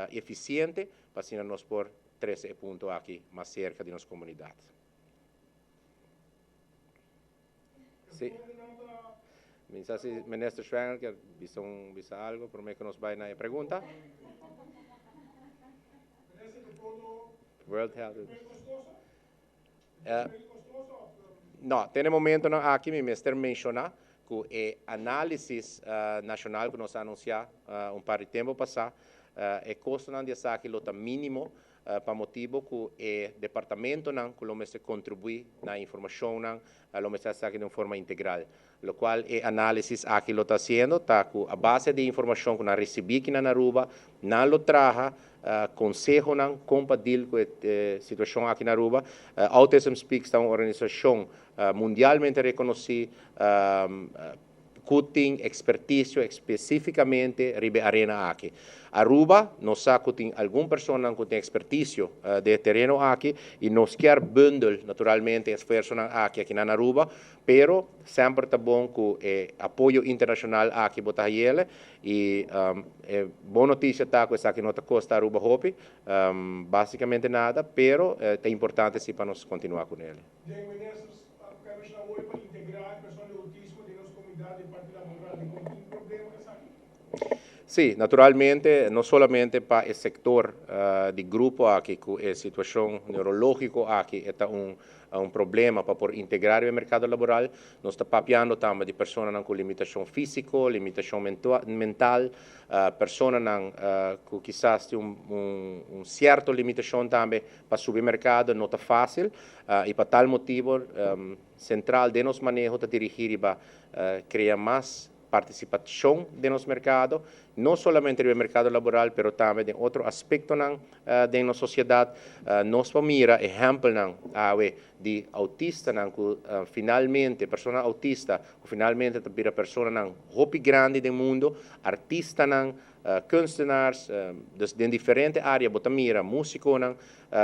A: eficiente pa asina nos por trece e punto aki mas cerca di nos comunidad. Sí. Mi sa si Minister Schwengle kier bisa un bisa algo prome cu nos bay na e pregunta. World Health. No, te na e momentonan aki mi mester menciona cu e analisis nacional cu nos a anuncia un par di tempo pasa, e costonan di esaki lo ta minimo pa motibo cu e departamentonan cu lo mester contribui na informacionnan lo mester haci esaki den un forma integral. Locual e analisis aki lo ta haciendo ta cu a base di informacion cu nan ricibi aki na Aruba, nan lo traha consehonan con pa deal cu e situacion aki na Aruba. Autism Speaks ta un organisacion mundialmente reconoci cu tin experticio especificamente riba e arena aki. Aruba, nos sa cu tin algun personanan cu tin experticio den e tereno aki y nos kier bundel naturalmente esfuerzonan aki akinan na Aruba, pero semper ta bon cu e apoyo internacional aki bo ta hayele y e bon noticia ta cu esaki no ta costa Aruba hopi, basicamente nada, pero ta importante si pa nos continua cu nele.
B: Den Ministers Commission a wòrdu pa integrá e persona di outismo den nos komunidat den parti laboral. Dikon tin problema ku esaki?
A: Sí, naturalmente, no solamente pa e sektor di grupo aki ku e situashon neurológiko aki e ta un un problema pa por integrá riba e merkado laboral. Nos ta papiando tambe di personanan ku limitashon físiko, limitashon mental, personanan ku kisas tin un un sierto limitashon tambe pa subi merkado no ta fásil i pa tal motibo Sentral den nos maneho ta dirigí riba krea mas partisipashon den nos merkado, no solamente riba e merkado laboral pero tambe den otro aspektonan den nos sosiedat. Nos por mira ehèmpelnan awe di autistanan ku finalmente, personanan autista ku finalmente ta bira personanan hopi grandi den mundo, artistanan, kunstenaars, dus den diferente área bo ta mira músikonan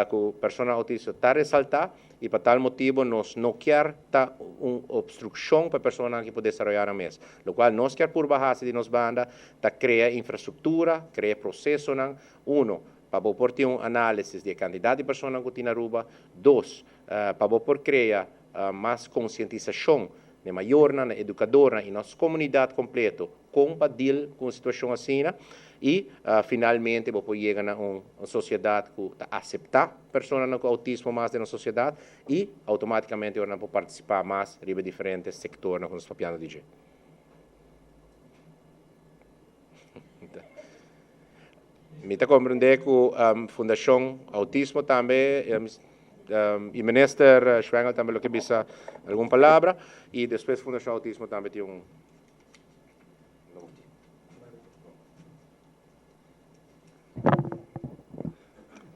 A: ku personanan autista ta resaltá i pa tal motibu nos no kier ta un obstrukshon pa e personanan aki por desaroyá nan mes. Lokual nos kier purba hasi di nos banda ta krea infrastruktura, krea prosesonan, uno, pa bo por tin un análisis di e kantidat di personanan ku tin na Aruba, dos, pa bo por krea mas konsientisashon na e mayornan, na e edukadornan i nos komunidat kompleto kon pa deal ku un situashon asina i finalmente bo por yega na un sosiedat ku ta aseptá personanan ku outismo mas den nos sosiedat i outomátikamente ora nan por partisipá mas riba e diferente sektornan ku nos papiando di dje. Mi ta komprendé ku Fundashon Outismo tambe i Minister Schwengle tambe lo ke bisa algun palabra i despues Fundashon Outismo tambe tin un.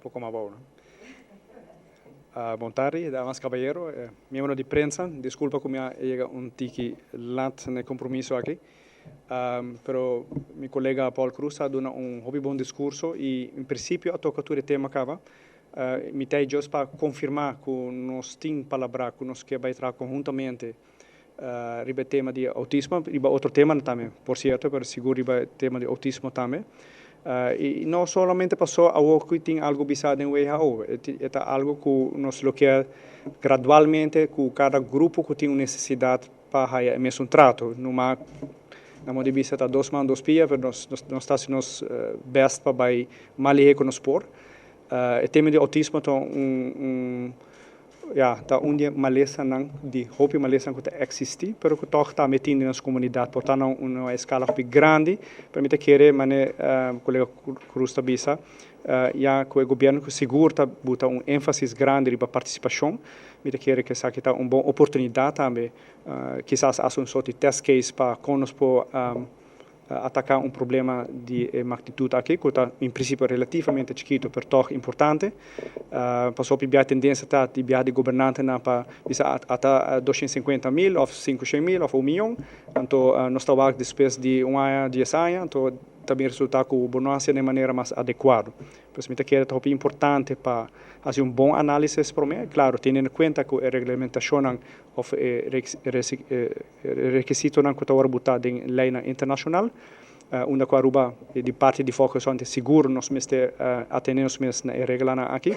C: Poco mas abou, no? Bon tardi, damas caballero, miembro di prensa. Disculpa cu mi a yega un tiki lat na e compromiso aki, pero mi colega Paul Croes a duna un hopi bon discurso y en principio a toca tur e tema caba. Mi ta ei just pa confirma cu nos tin palabra cu nos ke bay traha conhuntamente riba e tema di autismo, riba otro temanan tambe, por cierto, pero sigur riba e tema di autismo tambe. Y no solamente paso awor cu tin algo bisa den WHO, e ta algo cu nos lo kier gradualmente cu cada grupo cu tin un necesidad. pa haya e mesun trato. Numa na modo di bisa ta dos man dos pia, pero nos nos ta haci nos best pa bay mas lihe cu nos por. E tema di autismo ta un un ya ta un di e malesanan di hopi malesanan cu ta existi, pero cu tog tambe tin den nos comunidad. Por ta na un escala hopi grandi, pero mi ta kere mane colega Cruz ta bisa, Ya cu e gobierno cu sigur ta buta un enfasis grandi riba participacion, mi ta kere cu esaki ta un bon oportunidad tambe, kisas haci un soort di test case pa con nos por ataca un problema di e magnitud aki, cu ta in principio relativamente chikito pero tog importante. Pasobra bia tendencia ta di bia di gobernantenan pa bisa ata 250 mil of 500 mil of un miyon, anto nos ta wak despues di un aña, dies aña, anto ta bin resultá ku bo no hasié na e manera mas adekuado. Pues mi ta kere ta hopi importante pa hasi un bon análisis promé, klaro teniendo kuenta ku e reglamentashonnan òf e rekisitonan ku ta wòrdu butá den leinan internashonal, unda ku Aruba di parti di Volksgezondheid sigur nos mester atené nos mes na e reglanan aki.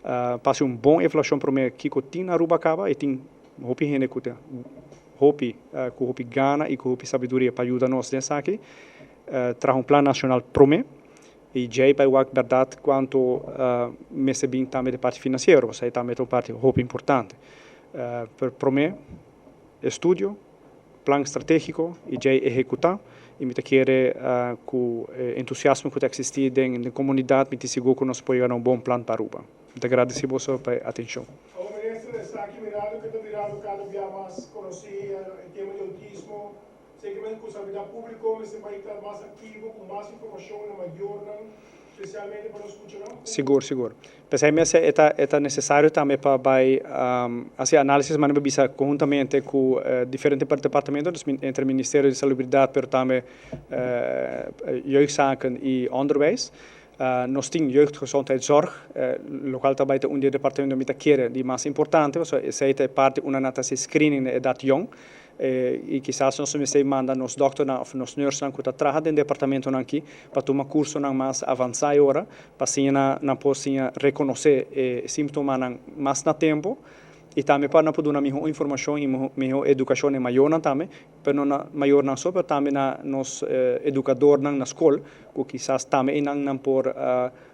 C: Pa hasi un bon evaluashon promé kiko tin na Aruba kaba i tin hopi hende ku ta hopi ku hopi gana i ku hopi sabiduria pa yuda nos den esaki, traha un plan nacional prome i djei bai wak berdad cuanto mester bin tambe di parti financiero, pasobra esei tambe ta un parti hopi importante. Pero prome estudio, plan strategico i djei ehecuta i mi ta kere ku e entusiasmo ku ta existi den comunidad mi tin sigur ku nos por yega na un bon plan pa Aruba. Mi ta gradisí boso pa e atenshon.
B: Awor Minister, esaki mirando ke ta birando kada bia mas konosí e tema di outismo, sekermente ku sabidat públiko mester bai ta mas aktivo ku mas informashon na mayornan, spesialmente pa nos skuchanan.
C: Sigur, sigur. P'esei mes e ta e ta nesesario tambe pa bai hasi análisis manera mi bisa konhuntamente ku diferente departamento, dus entre Ministerio di Salubridat pero tambe Jeugdzaken i Onderwijs. Nos tin Jeugdgezondheidszorg, lokual ta bai ta un di e departamento mi ta kere di mas importante, pasobra esei ta e parti unda nan ta hasi screening na edat yong, i kisas nos mester manda nos dòkternan òf nos nùrsnan ku ta traha den departamentonan aki pa tuma kursonan mas avansá e ora, pa asina nan por siña rekonosé e símptomanan mas na tempu i tambe pa nan por duna mihó informashon i mihó edukashon na e mayornan tambe. Pero no na mayornan so, pero tambe na nos educadornan na scol, cu kisas tambe eynan nan por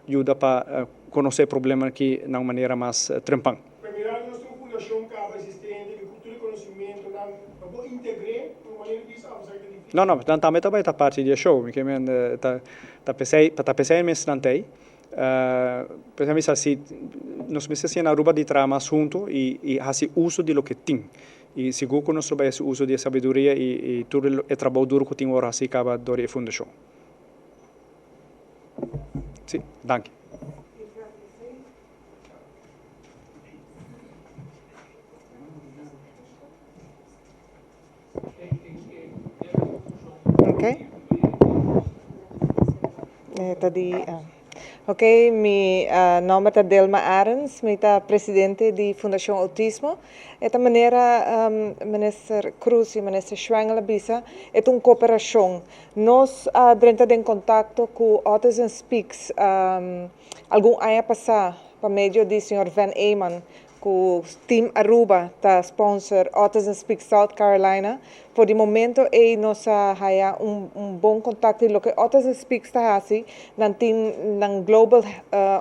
C: yuda pa conoce e problema aki na un manera mas trempan.
B: Pero mirando nos tin un fundacion caba existente cu tur e conocimentonan, no por integr'é un manera di bisa of esaki ta dificil?
C: No, no, nan tambe ta bay ta parti di e show. Mi ke men ta ta pesey ta pesey mes nan ta ey. Pesey mi sa si nos mester siña na Aruba di traha mas hunto y y haci uso di loke tin. I sigur ku nos lo bai hasi uso di e sabiduria i tur e trabou duru ku tin ora hasi kaba dor di e fundashon. Sí, danki.
D: Okay. Ta di Ok, mi nomber ta Delma Arends, mi ta presidente di Fundacion Autismo. E ta manera Minister Croes y Minister Schwengle a bisa, e ta un cooperacion. Nos a drenta den contacto cu Autism Speaks algun aña pasa pa medio di señor Van Eman, Ku Team Aruba ta sponsor Autism Speaks South Carolina. For di momento ei nos a haya un un bon kontakto di loke Autism Speaks ta hasi, nan tin nan Global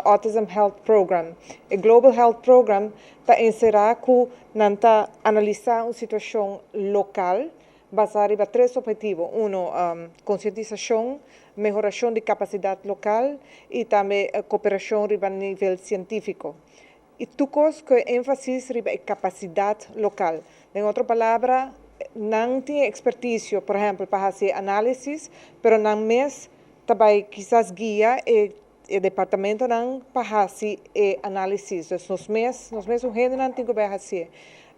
D: Autism Health Program. E Global Health Program ta enserá ku nan ta analisá un situashon lokal basá riba tres ophetivo, uno, konsientisashon, mehorashon di kapasidat lokal i tambe koperashon riba nivel sientífiko. I tur kos ku e énfasis riba e kapasidat lokal. Den otro palabra, nan tin e ekspertisio, por ehèmpel, pa hasi e análisis, pero nan mes ta bai kisas guia e e departamentonan pa hasi e análisis. Dus nos mes, nos mes un hendenan tin ku bai hasié.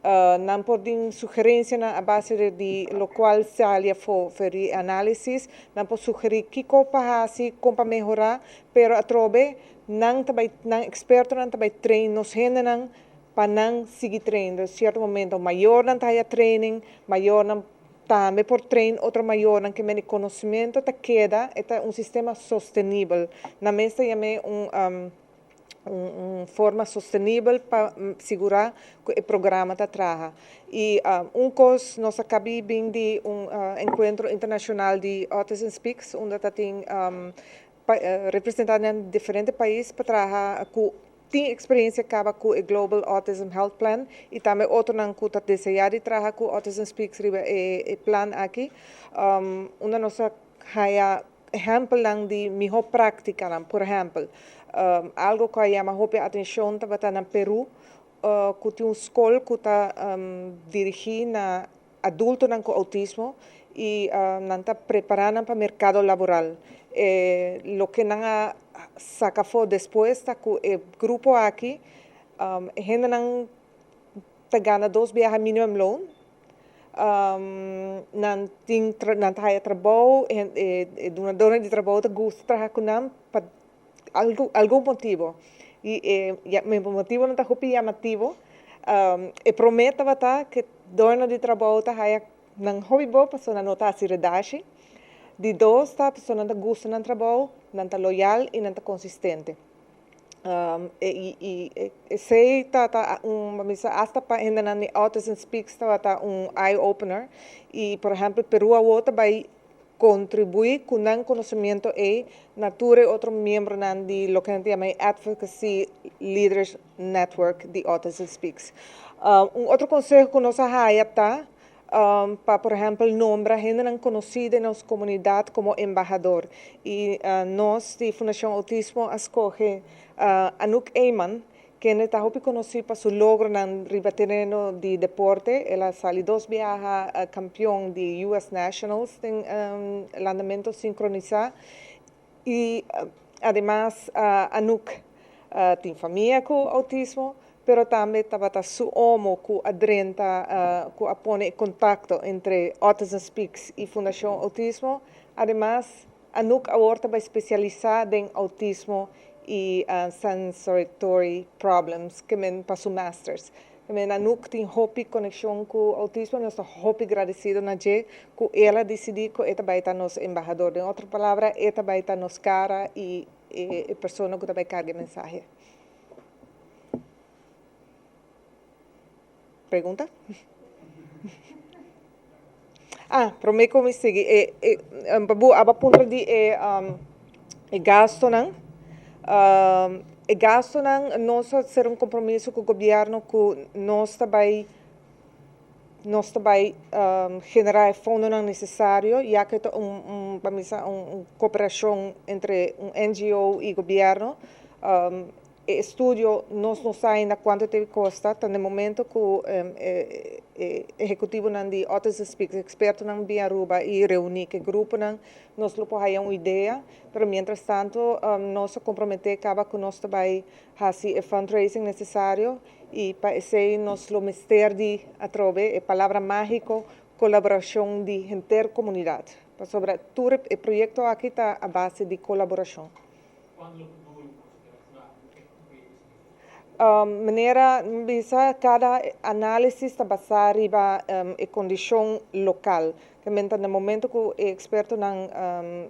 D: Nan por din sugerensianan a base di lokual sali afó for di e análisis. Nan por sugerí kiko pa hasi, kon pa mehorá, pero atrobe Nan ta bai, nan expertonan ta bai train nos hendenan pa nan sigui train. Den cierto momento mayornan ta haya training, mayornan tambe por train otro mayornan ke men e conocimento ta keda, e ta un sistema sostenibel. Nan mes ta yam'é un. Un forma sostenibel pa sigurá ku e programa ta traha. I un kos, nos a kabí bin di un enkuentro internashonal di Autism Speaks unda ta tin representantenan di diferente pais pa traha ku tin eksperensia kaba ku e Global Autism Health Plan i tambe otronan ku ta deseá di traha ku Autism Speaks riba e plan aki unda nos a haya Ehèmpelnan di mihó práktikanan. Por ehèmpel, algu ku a yama hopi atenshon tabata na Perú, ku tin un skol ku ta dirigí na adultonan ku outismo i nan ta prepará nan pa merkado laboral. E loke nan a saka afó despues ta ku e grupo aki, e hendenan ta gana dos biaha minimumloon, Nan tin nan ta haya trabou, e dunadornan di trabou ta gusta traha ku nan pa algun motibu. I e motibunan ta hopi yamativo. E promé tabata ku doño di trabou ta haya nan hopi bo pasobra nan no ta hasi redashi. Di dos ta pasobra nan ta gusta nan trabou, nan ta loyal i nan ta konsistente. I esei ta ta un, bo bisa hasta pa hendenan di Autism Speaks tabata un eye opener. I por ehempel Peru awor ta bai kontribuí ku nan konosementu ei na tur e otro miembronan di loke nan ta yama e Advocacy Leaders Network di Autism Speaks. Un otro konseho ku nos a haya ta pa por ehempel nombra hendenan konosí den nos komunidat komo embahador. I nos di Fundashon Outismo a skohe Anouk Eman, kende ta hopi konosí pa su logronan riba tereno di deporte. El a sali dos biaha kampion di US Nationals den landamentu sinkronisá. I ademas Anouk tin famia ku outismo, pero tambe tabata su omo ku a drenta, ku a pone e kontakto entre Autism Speaks i Fundashon Outismo. Ademas, Anouk awor ta bai spesialisá den outismo i sensoritory problems, ke men pa su masters. Men Anouk tin hopi konekshon ku outismo i nos ta hopi gradesido na dje ku el a disidí ku e ta bai ta nos embahador. Den otro palabra, e ta bai ta nos kara i e persona ku ta bai karga e mensahe. Pregunta? Ah, promé ku mi sigui, e e bo aba puntra di e e gastonan. E gastonan nos a hacer un compromiso cu gobierno cu nos ta bay nos ta bay genera e fondonan necesario ya cu ta un un pa bisa un cooperacion entre un NGO y gobierno. E estudio nos no sa ainda cuanto te costa, ta na e momento cu e ehecutivonan di Autism Speaks, expertonan bin Aruba y reuni cu e gruponan, nos lo por haya un idea, pero mientras tanto nos a compromete caba cu nos ta bay haci e fundraising necesario y pa esey nos lo mester di atrobe e palabra magico colaboracion di henter comunidad, pasobra tur e proyecto aki ta a base di colaboracion. Manera mi bisa kada análisis ta basá riba e kondishon lokal. Te menta na momento ku e ekspertonan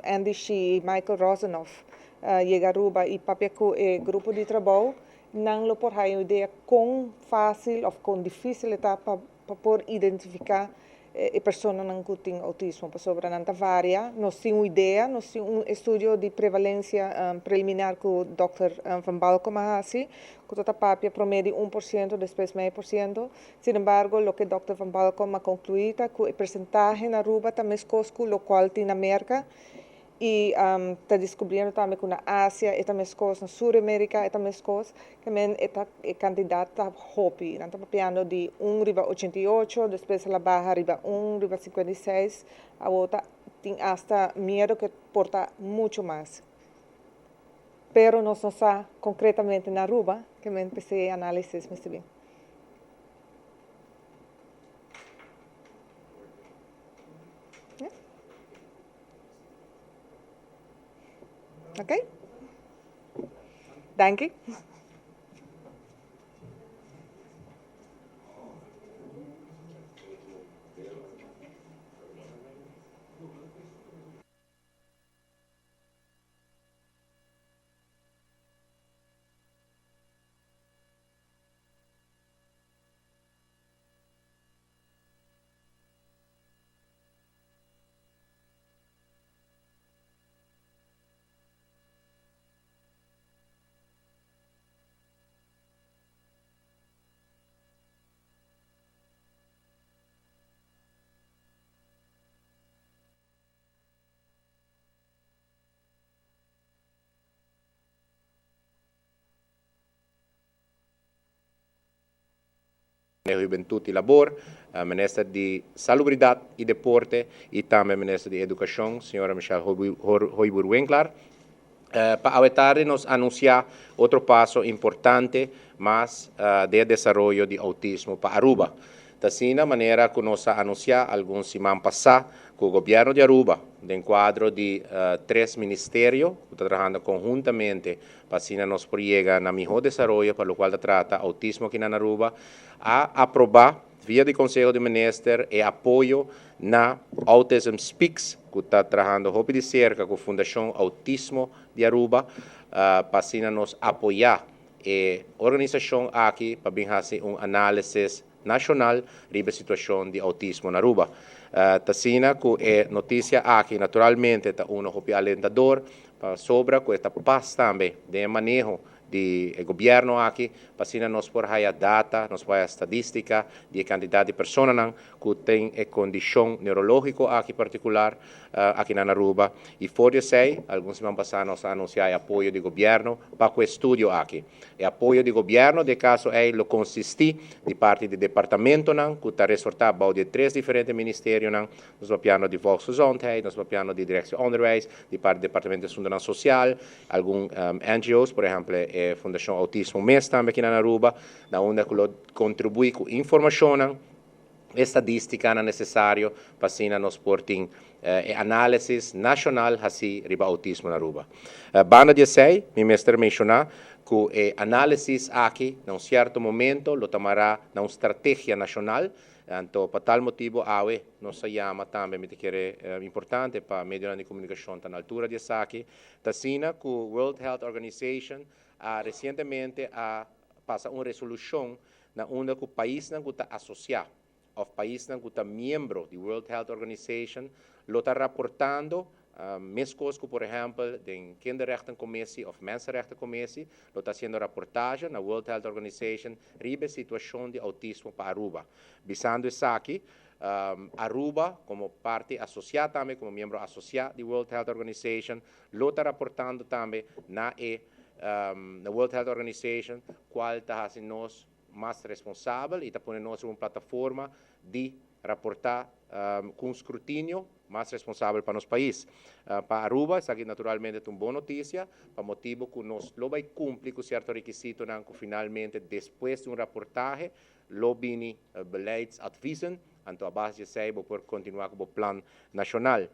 D: Andy Shee i Michael Rosanoff yega Aruba i papia ku e grupo di trabou, nan lo por haya un idea kon fásil òf kon difísil e ta pa por identifiká e personanan ku tin outismo, pasobra nan ta varia. Nos tin un idea, nos tin un estudio di prevalensia preliminar ku dòkter Van Balkom a hasi, ku ta ta papia promé di 1%, despues mei por siento. Sin embargo, loke dòkter Van Balkom a konkluí ta ku e persentahe na Aruba ta meskos ku lokual tin na Merka I ta descubriendo tambe cu na Asia e ta mescos, na Sur America e ta mescos, ke men e ta e cantidad ta hopi. Nan ta papiando di un riba 88, despues el a baha riba un riba 56, awor ta tin hasta miedo ke por ta mucho mas. Pero nos no sa concretamente na Aruba, ke men p'esey e analisis mester bin. Ok? Danki.
A: Hubentud y Labor, Minister di Salubridad y Deporte y tambe Minister di Educacion, señora Michelle Hooyboer-Winklaar. Pa awe tardi nos anuncia otro paso importante mas den desaroyo di autismo pa Aruba. Ta asina manera cu nos a anuncia algun siman pasa cu Gobierno di Aruba, den cuadro di tres ministerio cu ta trahando conhuntamente pa asina nos por yega na miho desaroyo pa locual ta trata autismo aki na Aruba, a aproba via di Conseho di Minister e apoyo na Autism Speaks, cu ta trahando hopi di cerca cu Fundacion Autismo di Aruba, pa asina nos apoya e organisacion aki pa bin haci un analisis nacional riba e situacion di autismo na Aruba. Ta asina cu e noticia aki naturalmente ta uno hopi alentador, pasobra cu e ta pas tambe den e maneho di e gobierno aki, pa asina nos por haya data, nos por haya stadistica di e cantidad di personanan cu tin e condicion neurologico aki particular aki na Aruba. Y for di esey, algun siman pasa nos a anuncia e apoyo di gobierno pa cu e estudio aki. E apoyo di gobierno den e caso ey lo consisti di parti di departamentonan cu ta resorta bao di e tres diferente ministerionan. Nos papiando di Volksgezondheid, nos papiando di Directie Onderwijs, di parti di Departamento di Asuntonan Social, algun NGO's, por ehempel e Fundacion Autismo mes tambe aki na Aruba, na unda cu lo contribui cu informacionnan, estadisticanan necesario pa asina nos por tin e analisis nacional haci riba autismo na Aruba. Banda di esey, mi mester menciona cu e analisis aki na un cierto momento lo ta mara na un strategia nacional. Anto pa tal motibo awe nos a yama tambe, mi ta kere importante pa medionan di comunicacion ta na altura di esaki, ta asina cu World Health Organization a recientemente a pasa un resolucion na unda cu paisnan cu ta asocia of paisnan cu ta miembro di World Health Organization lo ta raportando, mescos cu por ehempel den Kinderrechtencommissie of Mensenrechtencommissie, lo ta haciendo raportahe na World Health Organization riba e situacion di autismo pa Aruba. Bisando esaki, Aruba como parti asocia tambe, como miembro asocia di World Health Organization, lo ta raportando tambe na World Health Organization, cual ta haci nos mas responsabel y ta pone nos riba un plataforma di raporta cu un scrutinio mas responsabel pa nos pais. Pa Aruba, esaki naturalmente ta un bon noticia, pa motibo cu nos lo bay cumpli cu cierto requisitonan cu finalmente despues di un raportahe lo bini beleidsadviezen, anto a base di esey bo por continua cu bo plan nacional.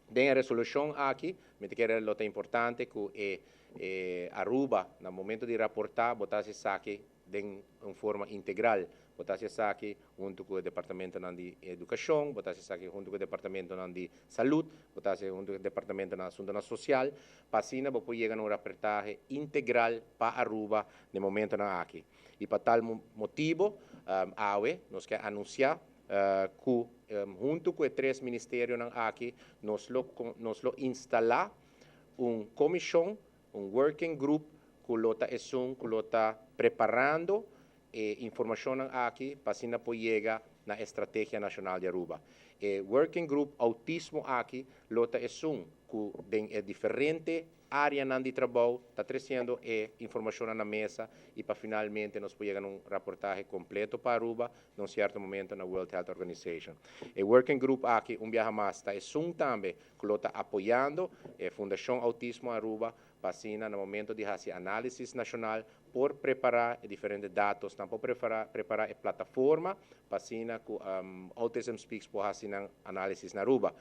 A: Den e resolucion aki, mi ta kere lo ta importante cu e Aruba na momento di raporta bo ta haci esaki den un forma integral. Bo ta haci esaki hunto cu e departamentonan di educacion, bo ta haci esaki hunto cu e departamentonan di salud, bo ta haci hunto cu e departamentonan asuntonan social, pa asina bo por yega na un raportahe integral pa Aruba den momentonan aki. Y pa tal motibo, awe nos ke anuncia cu hunto cu e tres ministerionan aki nos lo instala un comision, un working group cu lo ta esun cu lo ta preparando e informacionnan aki pa asina por yega na Estrategia Nacional di Aruba. E working group autismo aki lo ta esun cu den e diferente areanan di trabou ta treciendo e informacionnan na mesa y pa finalmente nos por yega na un raportahe completo pa Aruba na un cierto momento na World Health Organization. E working group aki, un biaha mas, ta esun tambe cu lo ta apoyando e Fundacion Autismo Aruba pa asina na momento di haci analisis nacional por prepara e diferente datos, por prepara e plataforma pa asina cu Autism Speaks por haci nan analisis na Aruba.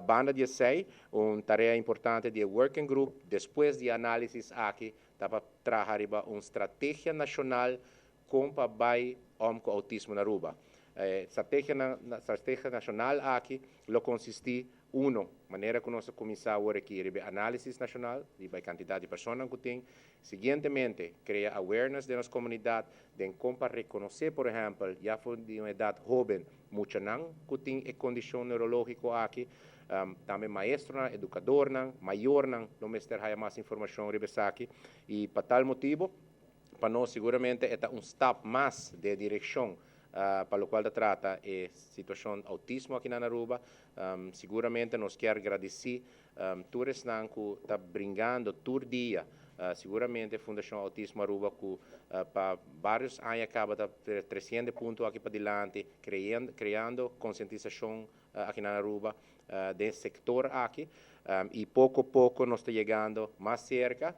A: Banda di esey, un tarea importante di e working group despues di analisis aki ta pa traha riba un strategia nacional con pa bay om cu autismo na Aruba. Strategia nacional aki lo consisti, uno, manera cu nos a cuminsa awor aki riba analisis nacional, riba e cantidad di persona cu tin. Siguientemente, crea awareness den nos comunidad, den con pa reconoce, por ehempel, ya for di un edad hoben, muchanan cu tin e condicion neurologico aki, tambe maestronan, educadornan, mayornan, lo mester haya mas informacion riba esaki. Y pa tal motibo, pa nos siguramente ta un stap mas den direccion pa locual ta trata e situacion autismo aki na Aruba. Siguramente nos kier gradici tur esnan cu ta bringando tur dia. Seguramente Fundacion Autismo Aruba, cu pa varios aña caba ta treciendo punto aki padilanti, creando concientisacion aki na Aruba, den sector aki, y poco poco nos ta yegando mas cerca,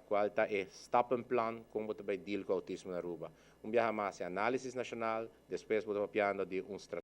A: cual ta e stappenplan con bo ta bay deal cu autismo na Aruba. Un biaha mas, analysis nacional, despues bo ta papiando di un strategia.